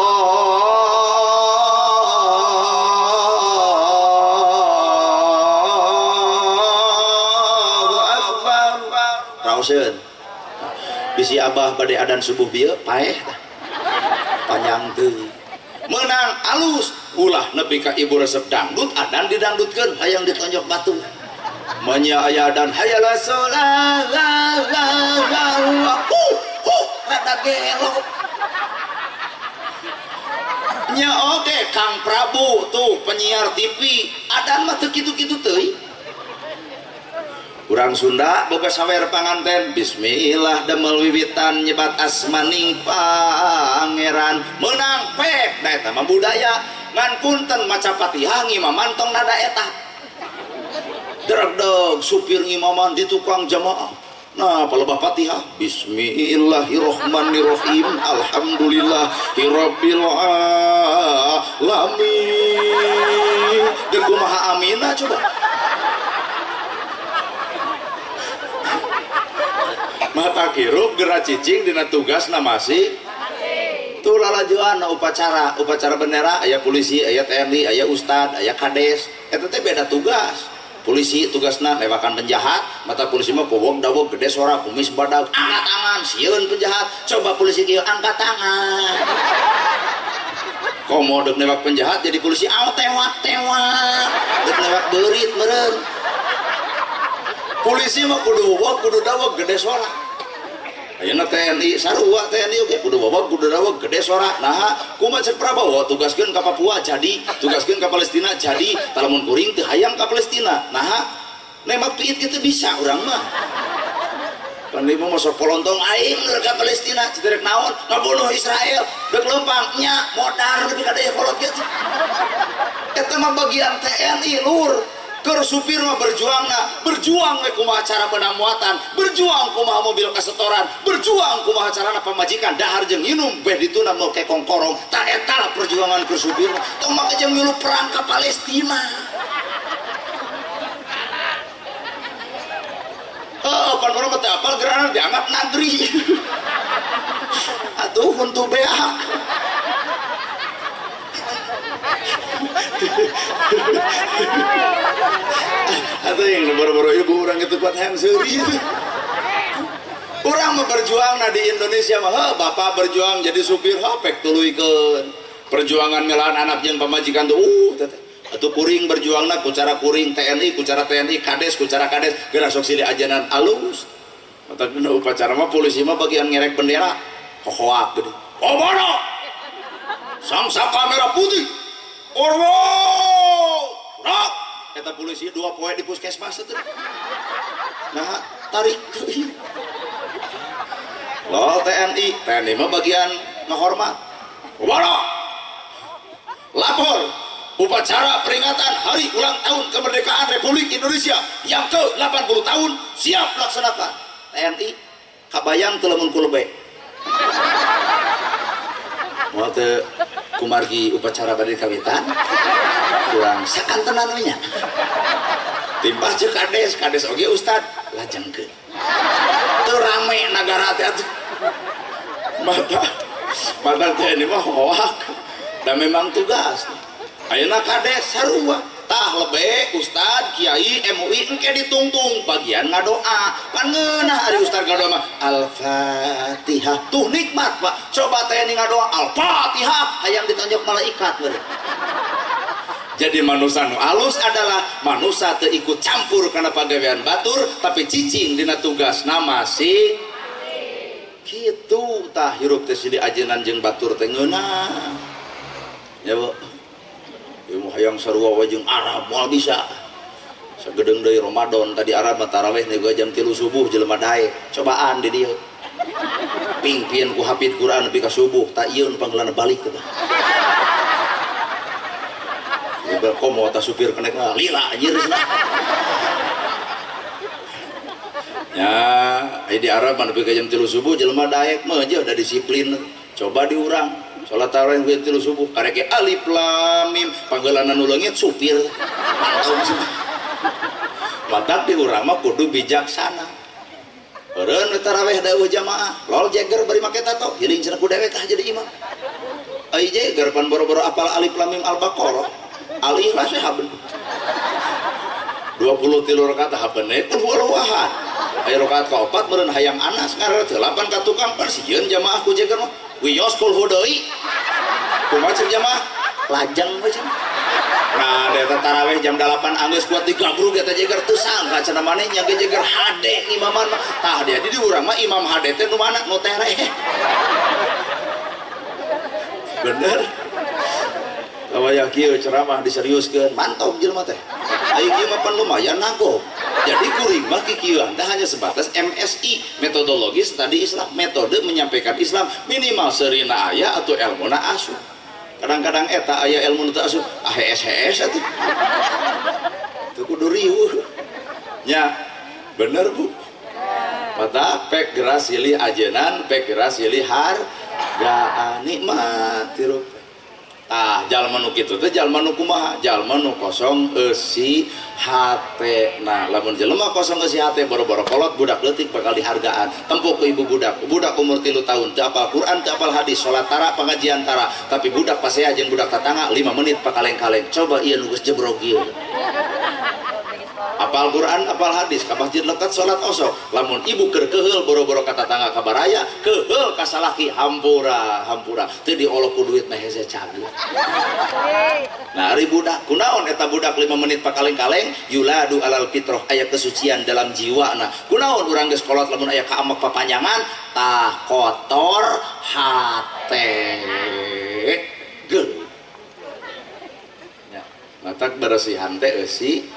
Akbar. Raoseun bisi abah bade adan subuh bieu paeh tah panjang teuing. Menang alus, ulah nepi ka ibu resep dangdut adan didangdutkeun hayang ditonjok batu. Manya aya adan hayala sholat la la la hu hu rada gelo. Nya oge Kang Prabu tuh penyiar TV adan mah teu kitu-kitu teuing. Urang Sunda boga sawer panganten, bismillah damel wiwitan nyebat asmaning pangeran. Menang pek da eta mah budaya, ngan punten maca Fatihah ngimaman tong nada eta. Dregdeg supir ngimaman di tukang jamaah. Nah, palebah Fatihah, bismillahirrahmanirrahim, alhamdulillahirabbil alamin. Deuk kumaha amina coba. Mata kirup gerak cicing dina tugasna masih tuh lalajuan upacara, upacara bendera aya polisi, aya TNI, aya ustad, aya kades, eta teh beda tugas. Polisi tugasna newakan penjahat, mata polisi mah powok dawog gede sora kumis badag, angkat tangan sieun penjahat, coba polisi kieu angkat tangan. Komo deuk newak penjahat jadi polisi aw tewak tewak, deuk newak beurit meureun. Polisi mah kudu wawog kudu dawog gede sora. Ayeuna TNI sarua TNI oge kudu wawog kudu dawog gede sora. Naha kumaha cek Prabowo tugaskeun ka Papua jadi, tugaskeun ka Palestina jadi, talamun kuring teu hayang ka Palestina. Naha nembak piit kitu bisa urang mah. Pan ieu mah sok polontong aing rek ka Palestina cek rek naon ngabunuh Israel deuk leumpang nya modar nepi ka daya kolot kitu. Eta mah bagian TNI lur. Keur supir mah berjuangna, berjuang we kumaha cara menang muatan, berjuang kumaha mobil kasetoran, berjuang kumaha carana pamajikan dahar jeung nginum beh dituna mau kekong korong. Tah eta lah perjuangan keur supir mah. Tong make jeung milu perang ka Palestina. Heuh, pan urang mah teu apal gerangan dianggap nagri. Atuh huntu beak. Atau yang baru-baru ibu orang itu kuat yang seuri. Orang mau berjuang nah di Indonesia mah, bapak berjuang jadi supir, pek tuluykeun. Perjuangan melawan anak jeung pamajikan tuh, atuh kuring berjuangna ku cara kuring TNI, ku cara TNI, kades, ku cara kades, geura sok silih ajanan alus. Tapi upacara mah polisi mah bagian ngerek bendera, hohoak geuning. Oh mana? Sang saka merah putih. Orwo! Rok! Eta polisi 2 poe di puskesmas teh. Nah, tarik teuing. Lol TNI, TNI mah bagian ngahormat. Kumaha? Lapor. Upacara peringatan Hari Ulang Tahun Kemerdekaan Republik Indonesia yang ke-80 tahun siap laksanakan. TNI kabayang teu lamun ku lebe. Moal teu kumargi upacara bade kawitan kurang sakantenan we nya. Timpah ceuk kades, kades oge ustad lajengkeun. Teu rame nagara teh atuh. Mata padahal TNI mah hoak dan memang tugas. Ayeuna kades sarua tah lebe ustad kiai MUI engke ditungtung bagian ngadoa pan ngeunah ari ustad ngadoa mah Al-Fatihah tuh nikmat Pak. Coba TNI ngadoa Al-Fatihah hayang ditonjok malaikat meureun. Jadi manusia nu alus adalah manusia teu ikut campur kana pagawean batur tapi cicing dina tugasna masih kitu. Tah hirup teh silih ajenan jeung batur teh ngeunah ya Bu. Ieu hayang sarua we jeung Arab moal bisa. Sagedeung deui Ramadan tadi Arab mah tarawih nego jam 3 subuh jelema daek. Cobaan di dieu. Pingpin ku hafid Quran nepi ka subuh tak ieu panggeulana balik teh. Ieu komo ta supir kenek mah lila anjir cenah. Ya, di Arab mah nepi ka jam 3 subuh jelema daek mah aja udah disiplin. Coba diurang salat tarawih jam 3 subuh karek alif lam mim panggeulana nu leungit supir mantau matak di urang mah kudu bijaksana. Eureun tarawih dawuh jamaah lol jeger bari make tato hiling cenah ku dewek ah jadi imam. Ai jeger pan boro-boro apal alif lam mim al-baqarah al ikhlas haben 23 rakaat habene kul huwallahu ahad. Aya rakaat kaopat meureun hayang anas ngaran 8 ka tukang pan sieun jamaah ku jeger mah wios kul hu deui. Kumaha cek jamaah lajeng we cenah. Nah eta tarawih jam 8 anggeus kuat digabrug eta jeger teu sangka cenah maneh nya ge jeger hade ngimaman mah. Tah dia di urang mah imam hade teh nu mana nu tereh. Bener. Kawaya kieu ceramah diseriuskeun mantap jelema teh. Ayo kieu mah pan lumayan nagog. Jadi kuring mah kikieuan teh hanya sebatas MSI, metodologi studi Islam, metode menyampaikan Islam minimal serina aya atau ilmuna asup. Kadang-kadang eta aya ilmu nu teu asup, ah hees-hees atuh. Teu kudu riuh. Nya, bener Bu. Mata pek geras silih ajenan, pek geras silih hargaan nikmat hirup. Ah, jalma nu kitu teh jalma nu kumaha? Jalma nu kosong eusi hate. Nah, lamun jelema kosong eusi hate boro-boro kolot budak leutik bakal dihargaan. Tempo ku ibu budak. Budak umur 3 tahun teu apal Quran, teu apal hadis, salat tara, pengajian tara, tapi budak pasea jeung budak tatangga 5 menit pakaleng-kaleng. Coba ieu nu geus jebrog ieu. Apal Quran, apal hadis, ka masjid lekat salat osok. Lamun ibu keur keheul boro-boro ka tatangga ka baraya, keheul ka salaki hampura, hampura. Teu diolok ku duit mah hese cageut. Nah, ari budak kunaon eta budak 5 menit pakaleng-kaleng yuladu alal fitrah aya kesucian dalam jiwana. Kunaon urang geus kolot lamun aya kaamek papanjangan tah kotor hate. Geuleuh. Ya, matak beresihan teh eusi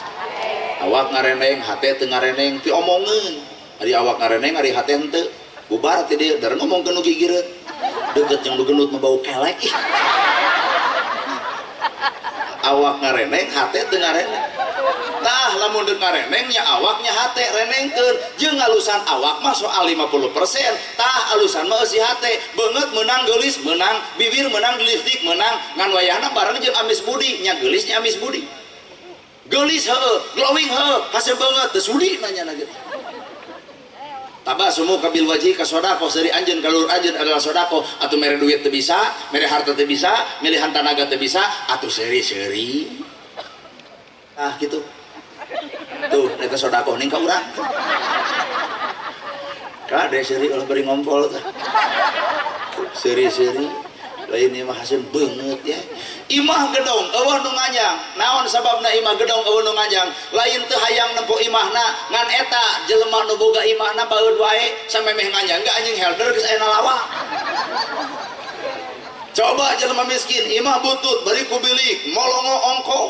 awak ngareneng, hate teu ngareneng, diomongeun. Ari awak ngareneng, ari hate henteu. Bubar teh dieu, dar ngomongkeun nu gigireun. Deukeut jeung nu gendut mah bau kelek ih. Awak ngareneng, hate teu ngareneng. Tah lamun deuk ngareneng nya awaknya hate renengkeun. Jeung alusan awak mah soal 50%. Tah alusan mah eusi hate. Beungeut meunang geulis, meunang bibir, meunang lipstik, meunang ngan wayahna bareng jeung amis budi, nya geulis nya amis budi. Geulis heueuh, glowing heueuh, hasil banget teu sudi nanya na gitu. Tabasumu kabil wajhi ka sodako, seuri anjeun ka luhur anjeun adalah sodako, atuh mere duit teu bisa, mere harta teu bisa, milihan tanaga teu bisa, atuh seuri-seuri. Ah gitu. Tuh eta sodako ning ka urang. Kade seuri ulah bari ngompol tah. Seuri-seuri lain imah hasil banget ya. Imah gedong eueuh nu nganjang. Naon sababna imah gedong eueuh nu nganjang? Lain teu hayang nempo imahna, ngan eta jelema nu boga imahna baeud wae samemeh nganjang ge anjing helder geus aya nalawa. Coba jelema miskin imah butut bari ku bilik molongo ongkoh.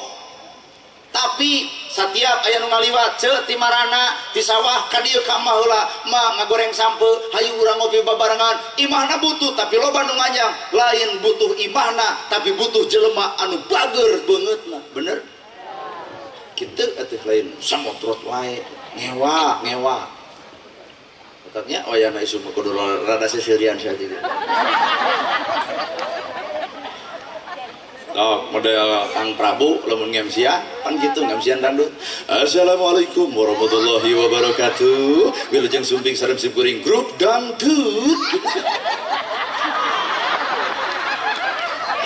Tapi Satiap aya nu ngaliwat ceu ti marana ti sawah ka dieu ka emah heula, mah ngagoreng sampe, hayu urang ngopi babarengan. Imahna butuh tapi loba nu nganyang, lain butuh imahna tapi butuh jelema anu bager beungeutna. Bener? Kitu atuh lain samotrot wae, ngewa, ngewa. Katanya oh ya na isu kudu rada seserian sia gitu. Oh, model Kang Prabu lamun ngemsian pan gitu ngemsian dangdut. Assalamualaikum warahmatullahi wabarakatuh. Wilujeng sumping sareng simkuring grup dangdut.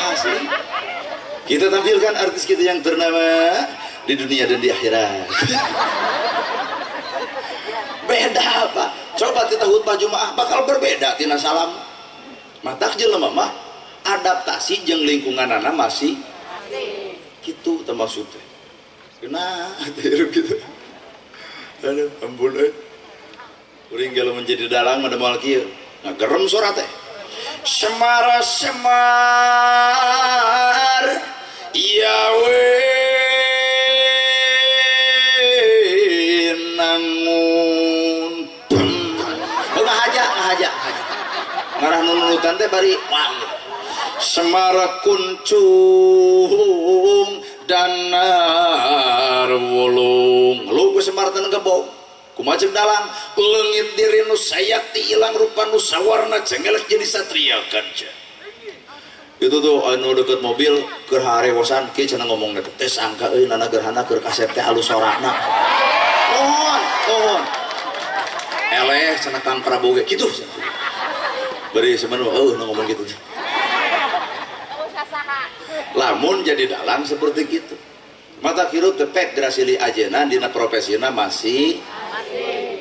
Asli. Kita tampilkan artis kita yang ternama di dunia dan di akhirat. Beda apa? Coba kita khutbah Jumaah bakal berbeda tina salam. Matak jelema mah adaptasi jeung lingkunganana masih gitu termasuk teh. Nah, gitu. Aduh, ampun euy. Kuring ge lamun jadi dalang mah moal kieu. Ngagerem sora teh. Semara semar yawe nangun. Ngahaja, ngahaja, ngahaja. Ngarah nunutan teh bari wah. Semara kuncung danar wulung. Lu ku Semar teu gebong. Kumaha ceuk dalang? Leungit diri nu sayakti ilang rupa nu sawarna cengelek jadi satria kanca. Itu tuh anu deket mobil keur harewosan kieu cenah ngomongna teh teh sangka euy nana gerhana keur kasep teh alus sorana. Nuhun, nuhun. Eleh cenah Kang Prabowo ge kitu cenah. Bari semen eueuh nu ngomong kitu. Lamun jadi dalang seperti gitu. Mata hirup tepek grasili ajeuna dina profesina masih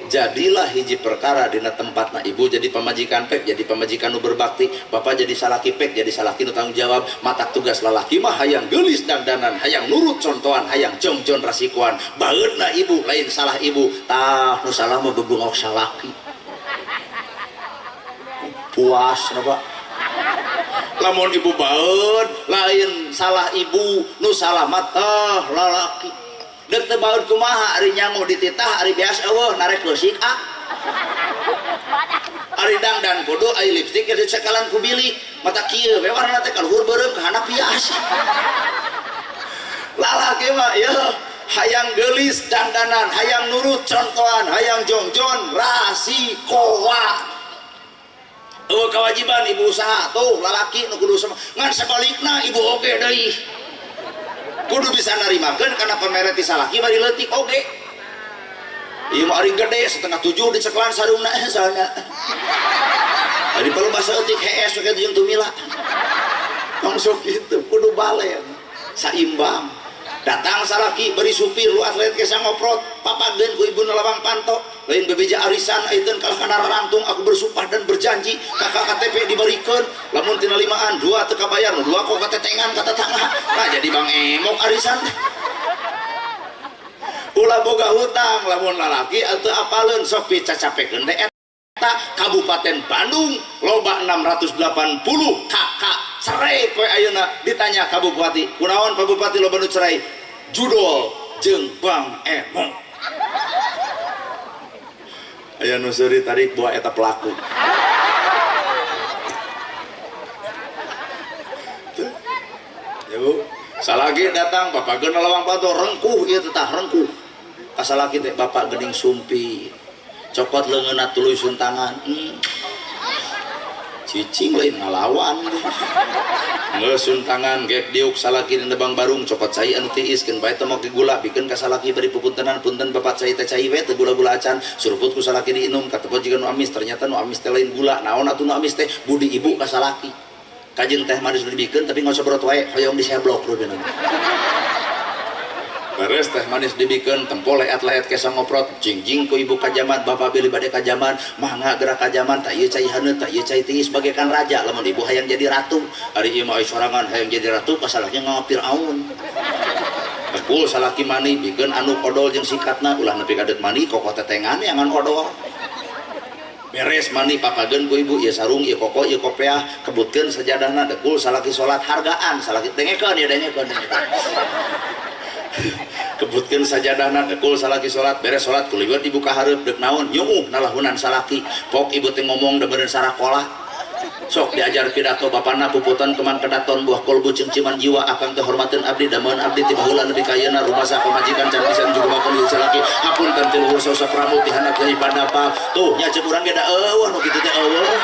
jadilah hiji perkara dina tempatna ibu jadi pamajikan pek jadi pamajikan nu berbakti, bapak jadi salaki pek jadi salaki nu tanggung jawab. Mata tugas lalaki mah hayang geulis dangdanan, hayang nurut contohan, hayang jongjon rasikuan. Baeudna ibu lain salah ibu, tah nu salah mah bebungok salaki. Puas napa? Lamun ibu baeud lain salah ibu, nu salah mah tah lalaki. Deuk teu baeud kumaha ari nyangu dititah ari beas eueuh narek leusik ah. Ari dangdan kudu ari lipstik ge dicekalan ku bilik, mata kieu we warna teh kaluhur beureum ka handap pias. Lalaki mah ieu hayang geulis dangdanan, hayang nurut contohan, hayang jongjon rasikoa. Eueuh kewajiban ibu usaha tuh lalaki nu kudu sama ngan sabalikna ibu oge deui kudu bisa narimakeun kana pamere ti salaki bari leutik oge. Ieu mah ari gede 6:30 diceklan sarungna sana. Ari perlu basa eutik hees we jeung tumila. Langsung gitu kudu balen saimbang. Datang salaki beri supir lu atlet ke sangoprot papageun ku ibu lawang panto lain bebeja arisan aiteun kalah kana rarangtung aku bersumpah dan berjanji kakak KTP dibarikeun lamun tina limaan dua teu kabayar nu dua kok katetengan ka tetangga nah jadi bang emok arisan ulah boga hutang lamun lalaki atuh apaleun sok picacapekeun teh eta Kabupaten Bandung loba 680 kakak cerai poe ayeuna ditanya ka bupati kunaon Pak Bupati loba nu cerai judol jeung Bang Emok aya nu seuri tarik buah eta pelaku. Ya Bu, salaki datang bapak geuna lawang panto rengkuh ieu teh tah rengkuh. Ka salaki teh bapak geuning sumpi. Cokot leungeunna tuluy suntangan. Cicing lain ngalawan. Geus suntangan gek diuk salaki di nebang barung cokot cai anu tiis keun bae teu make gula bikeun ka salaki bari pupuntenan punten bapak cai teh cai we teu gula-gula acan suruput ku salaki diinum katepon jiga nu amis ternyata nu amis teh lain gula naon atuh nu amis teh budi ibu ka salaki kajeun teh manis nu dibikeun tapi ngosobrot wae hoyong diseblok rupina. Beres teh manis dibikeun tempo leat-leat kesa ngoprot jingjing ku ibu kajaman bapak bilih bade kajaman mangga gerak kajaman tak ieu cai haneut tak ieu cai tiis bagaikan raja lamun ibu hayang jadi ratu ari ieu mah sorangan hayang jadi ratu kasalahnya ngawap Firaun. Bekul salaki mani bikeun anu odol jeung sikatna ulah nepi ka deuk mani kokoh tetengan yang ngan odol. Beres mani papageun ku ibu ieu sarung ieu koko ieu kopeah kebutkeun sajadahna dekul salaki salat hargaan salaki dengekeun ieu dengekeun dengekeun. Kebutkeun sajadahna dekul salaki salat beres salat kuliwet ibu ka hareup deuk naon nyuuh nalahunan salaki pok ibu teh ngomong da beureun sarakolah sok diajar pidato bapana puputan kemang kedaton buah kolbu cengciman jiwa akang teh hormateun abdi dameun abdi ti baheula nepi ka ayeuna rumasa pamajikan can pisan juga bakon ieu salaki hapunten ti luhur sausa pramu ti handap deui padapa tuh nya ceuk urang ge da eueuh nu kitu teh eueuh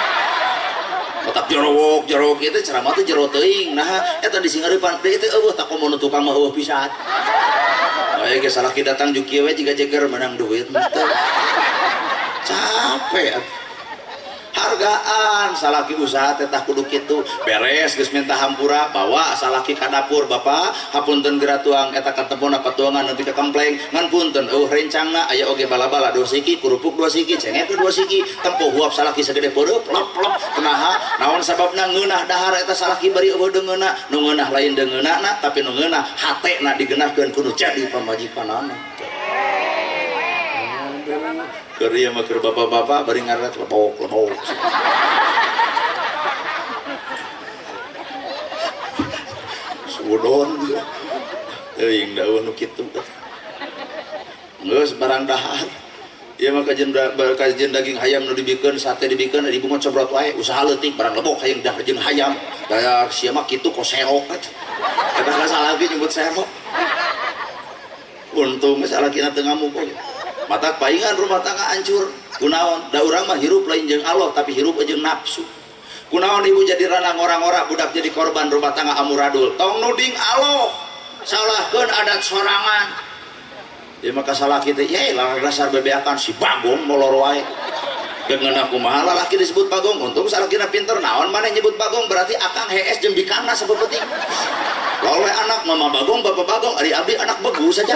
otak jorowok jorowok ieu teh ceramah teh jero teuing nah eta disingareupan deui teh eueuh tak komo nu tukang mah eueuh pisan. Aya ge salaki datang jeung kieu we jiga jeger menang duit teu. Capek atuh. Hargaan salaki usaha teh tah kudu kitu. Beres geus minta hampura bawa salaki ka dapur bapak hapunten geura tuang eta katempona patuangan nepi ka kempleng ngan punten eueuh rencangna aya oge bala-bala 2 siki kerupuk 2 siki cengek 2 siki tempo huap salaki sagede peureup plop-plop kunaha naon sababna ngeunah dahar eta salaki bari eueuh deungeunna nu ngeunah lain deungeunna tapi nu ngeunah hatena digeunahkeun kudu jadi pamajikanana. Keur ieu mah keur bapak-bapak bari ngaret lebok-lebok. Sudon teuing da eueuh nu kitu. Geus barang dahar. Ieu mah kajen daging hayam nu dibikeun sate dibikeun ibu mah cobrot wae usaha leutik barang lebok hayang dah jeung hayam. Daya sia mah kitu kok serok atuh. Eta salaki nyebut serok. Untung salakina teu ngamuk oge. Mata paingan rumah tangga hancur kunaon da urang mah hirup lain jeung Allah tapi hirup jeung nafsu kunaon ibu jadi ranang orang-orang budak jadi korban rumah tangga amuradul tong nuding Allah salahkeun adat sorangan ieu mah kasalaki teh ye lah dasar bebeakan si Bagong molor wae geungeunah kumaha lalaki disebut Bagong untung salakina pinter naon maneh nyebut Bagong berarti akang hees jeung bikana sabepeting loleh anak mama Bagong bapak Bagong ari abdi anak begu saja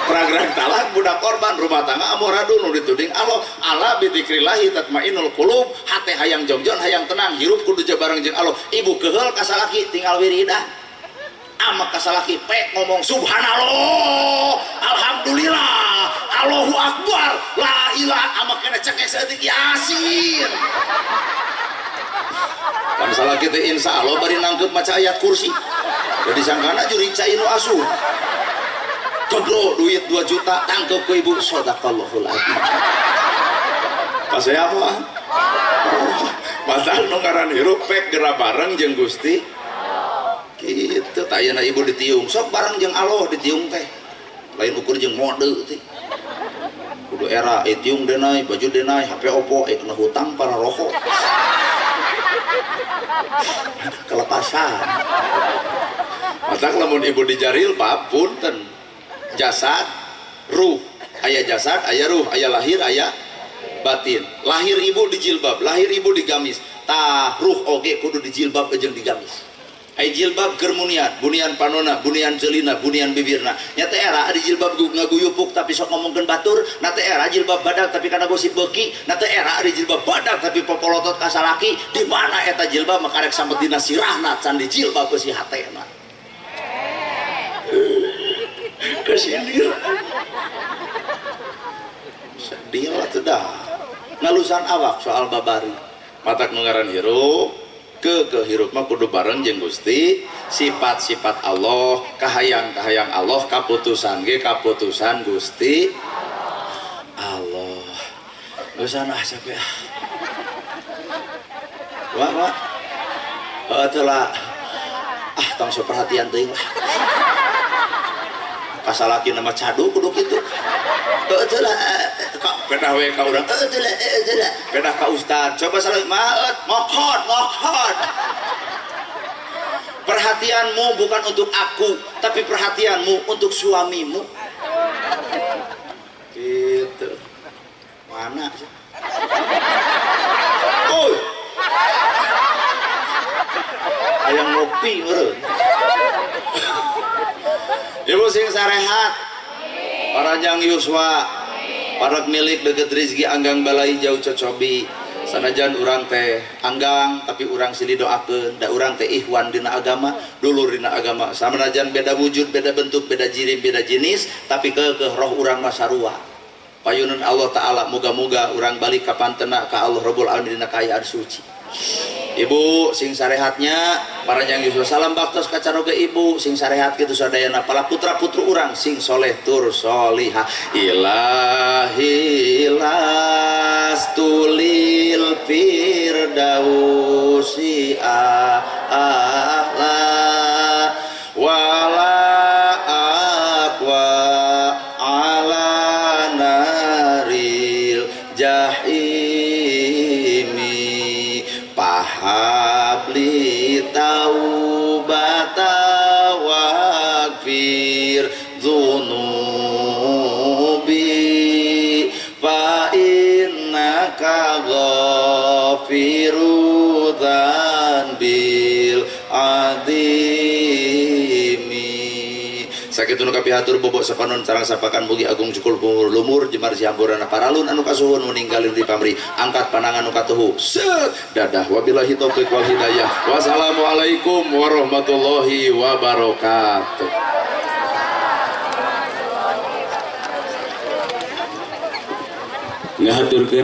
pragrag talak budak korban rumah tangga amuradul nu dituding Allah ala bidzikrillahi tatmainul qulub hate hayang jongjon hayang tenang hirup kudu bareng jeung Allah ibu keheul ka salaki tinggal wiridah amak ka salaki pek ngomong subhanallah alhamdulillah Allahu akbar la ilaha amak kena cekek saeutik yasin kan salaki teh insyaallah bari nangkep maca ayat kursi jadi sangkana jurig cai nu asuh kebro duit 2 juta tangkep ke ibu sadaqallahul azim pasaya apa? Oh, padahal nu ngaran hirup pek geura bareng jeung Gusti kitu tah ayeuna ibu ditiung sok bareng jeung Allah ditiung teh lain ukur jeung mode teh kudu era tiung denai baju denai HP Oppo kena hutang para rokok kelepasan matak lamun ibu dijaril bab punten jasad ruh aya jasad aya ruh aya lahir aya batin lahir ibu dijilbab lahir ibu digamis tah ruh oge kudu dijilbab jeung digamis aya jilbab keur munian bunian panona bunian ceulina bunian bibirna nya teh era ari jilbab ngaguyupuk tapi sok ngomongkeun batur na teh era jilbab badag tapi kana gosip beuki na teh era ari jilbab badag tapi popolotot ka salaki di mana eta jilbab mah karek samet dina sirahna can dijilbab beusi hatena kesindir sedih lah tuh dah ngalusan awak soal babari matak nu ngaran hirup ke hirup mah kudu bareng jeung Gusti sifat-sifat Allah kahayang-kahayang Allah kaputusan ge kaputusan Gusti Allah geus ah capek ah wah wah teu lah ah tong sok perhatian teuing lah kasalaki nama cadu kudu kitu teu lah pedah we ka urang teu lah teu lah pedah ka ustad coba salah maet ngokot ngokot perhatianmu bukan untuk aku tapi perhatianmu untuk suamimu gitu mana sih oh hayang ngopi meureun ibu sing sarehat paranjang yuswa parak milik deket rizki anggang balai jauh cocobi sanajan urang teh anggang tapi urang silih doakeun da urang teh ihwan dina agama dulur dina agama sanajan beda wujud beda bentuk beda jirim beda jenis tapi keukeuh roh urang mah sarua payunan Allah Ta'ala moga-moga urang balik ka pantena ka Allah Rabbul Alamin dina kaayaan suci. Ibu sing sarehatnya paranjang yuswa salam baktos kacanoge ibu sing sarehat kitu sadayana pala putra putru urang sing soleh tur solihah. Ilahi lastulil firdausi a'la wala aqwa ala naril jahimi pahabli taubata waghfir dzunubi fa innaka ghafiru dzanbil azimi. Sakitu nu kapihatur bobok sapanon sareng sapakan mugi agung cukul pumur lumur jemar sihamburana paralun anu kasuhun ninggalin di pamri angkat panangan nu katuhu set dadah wabillahi taufik wal hidayah. Wassalamualaikum warahmatullahi wabarakatuh. Ngahaturkeun.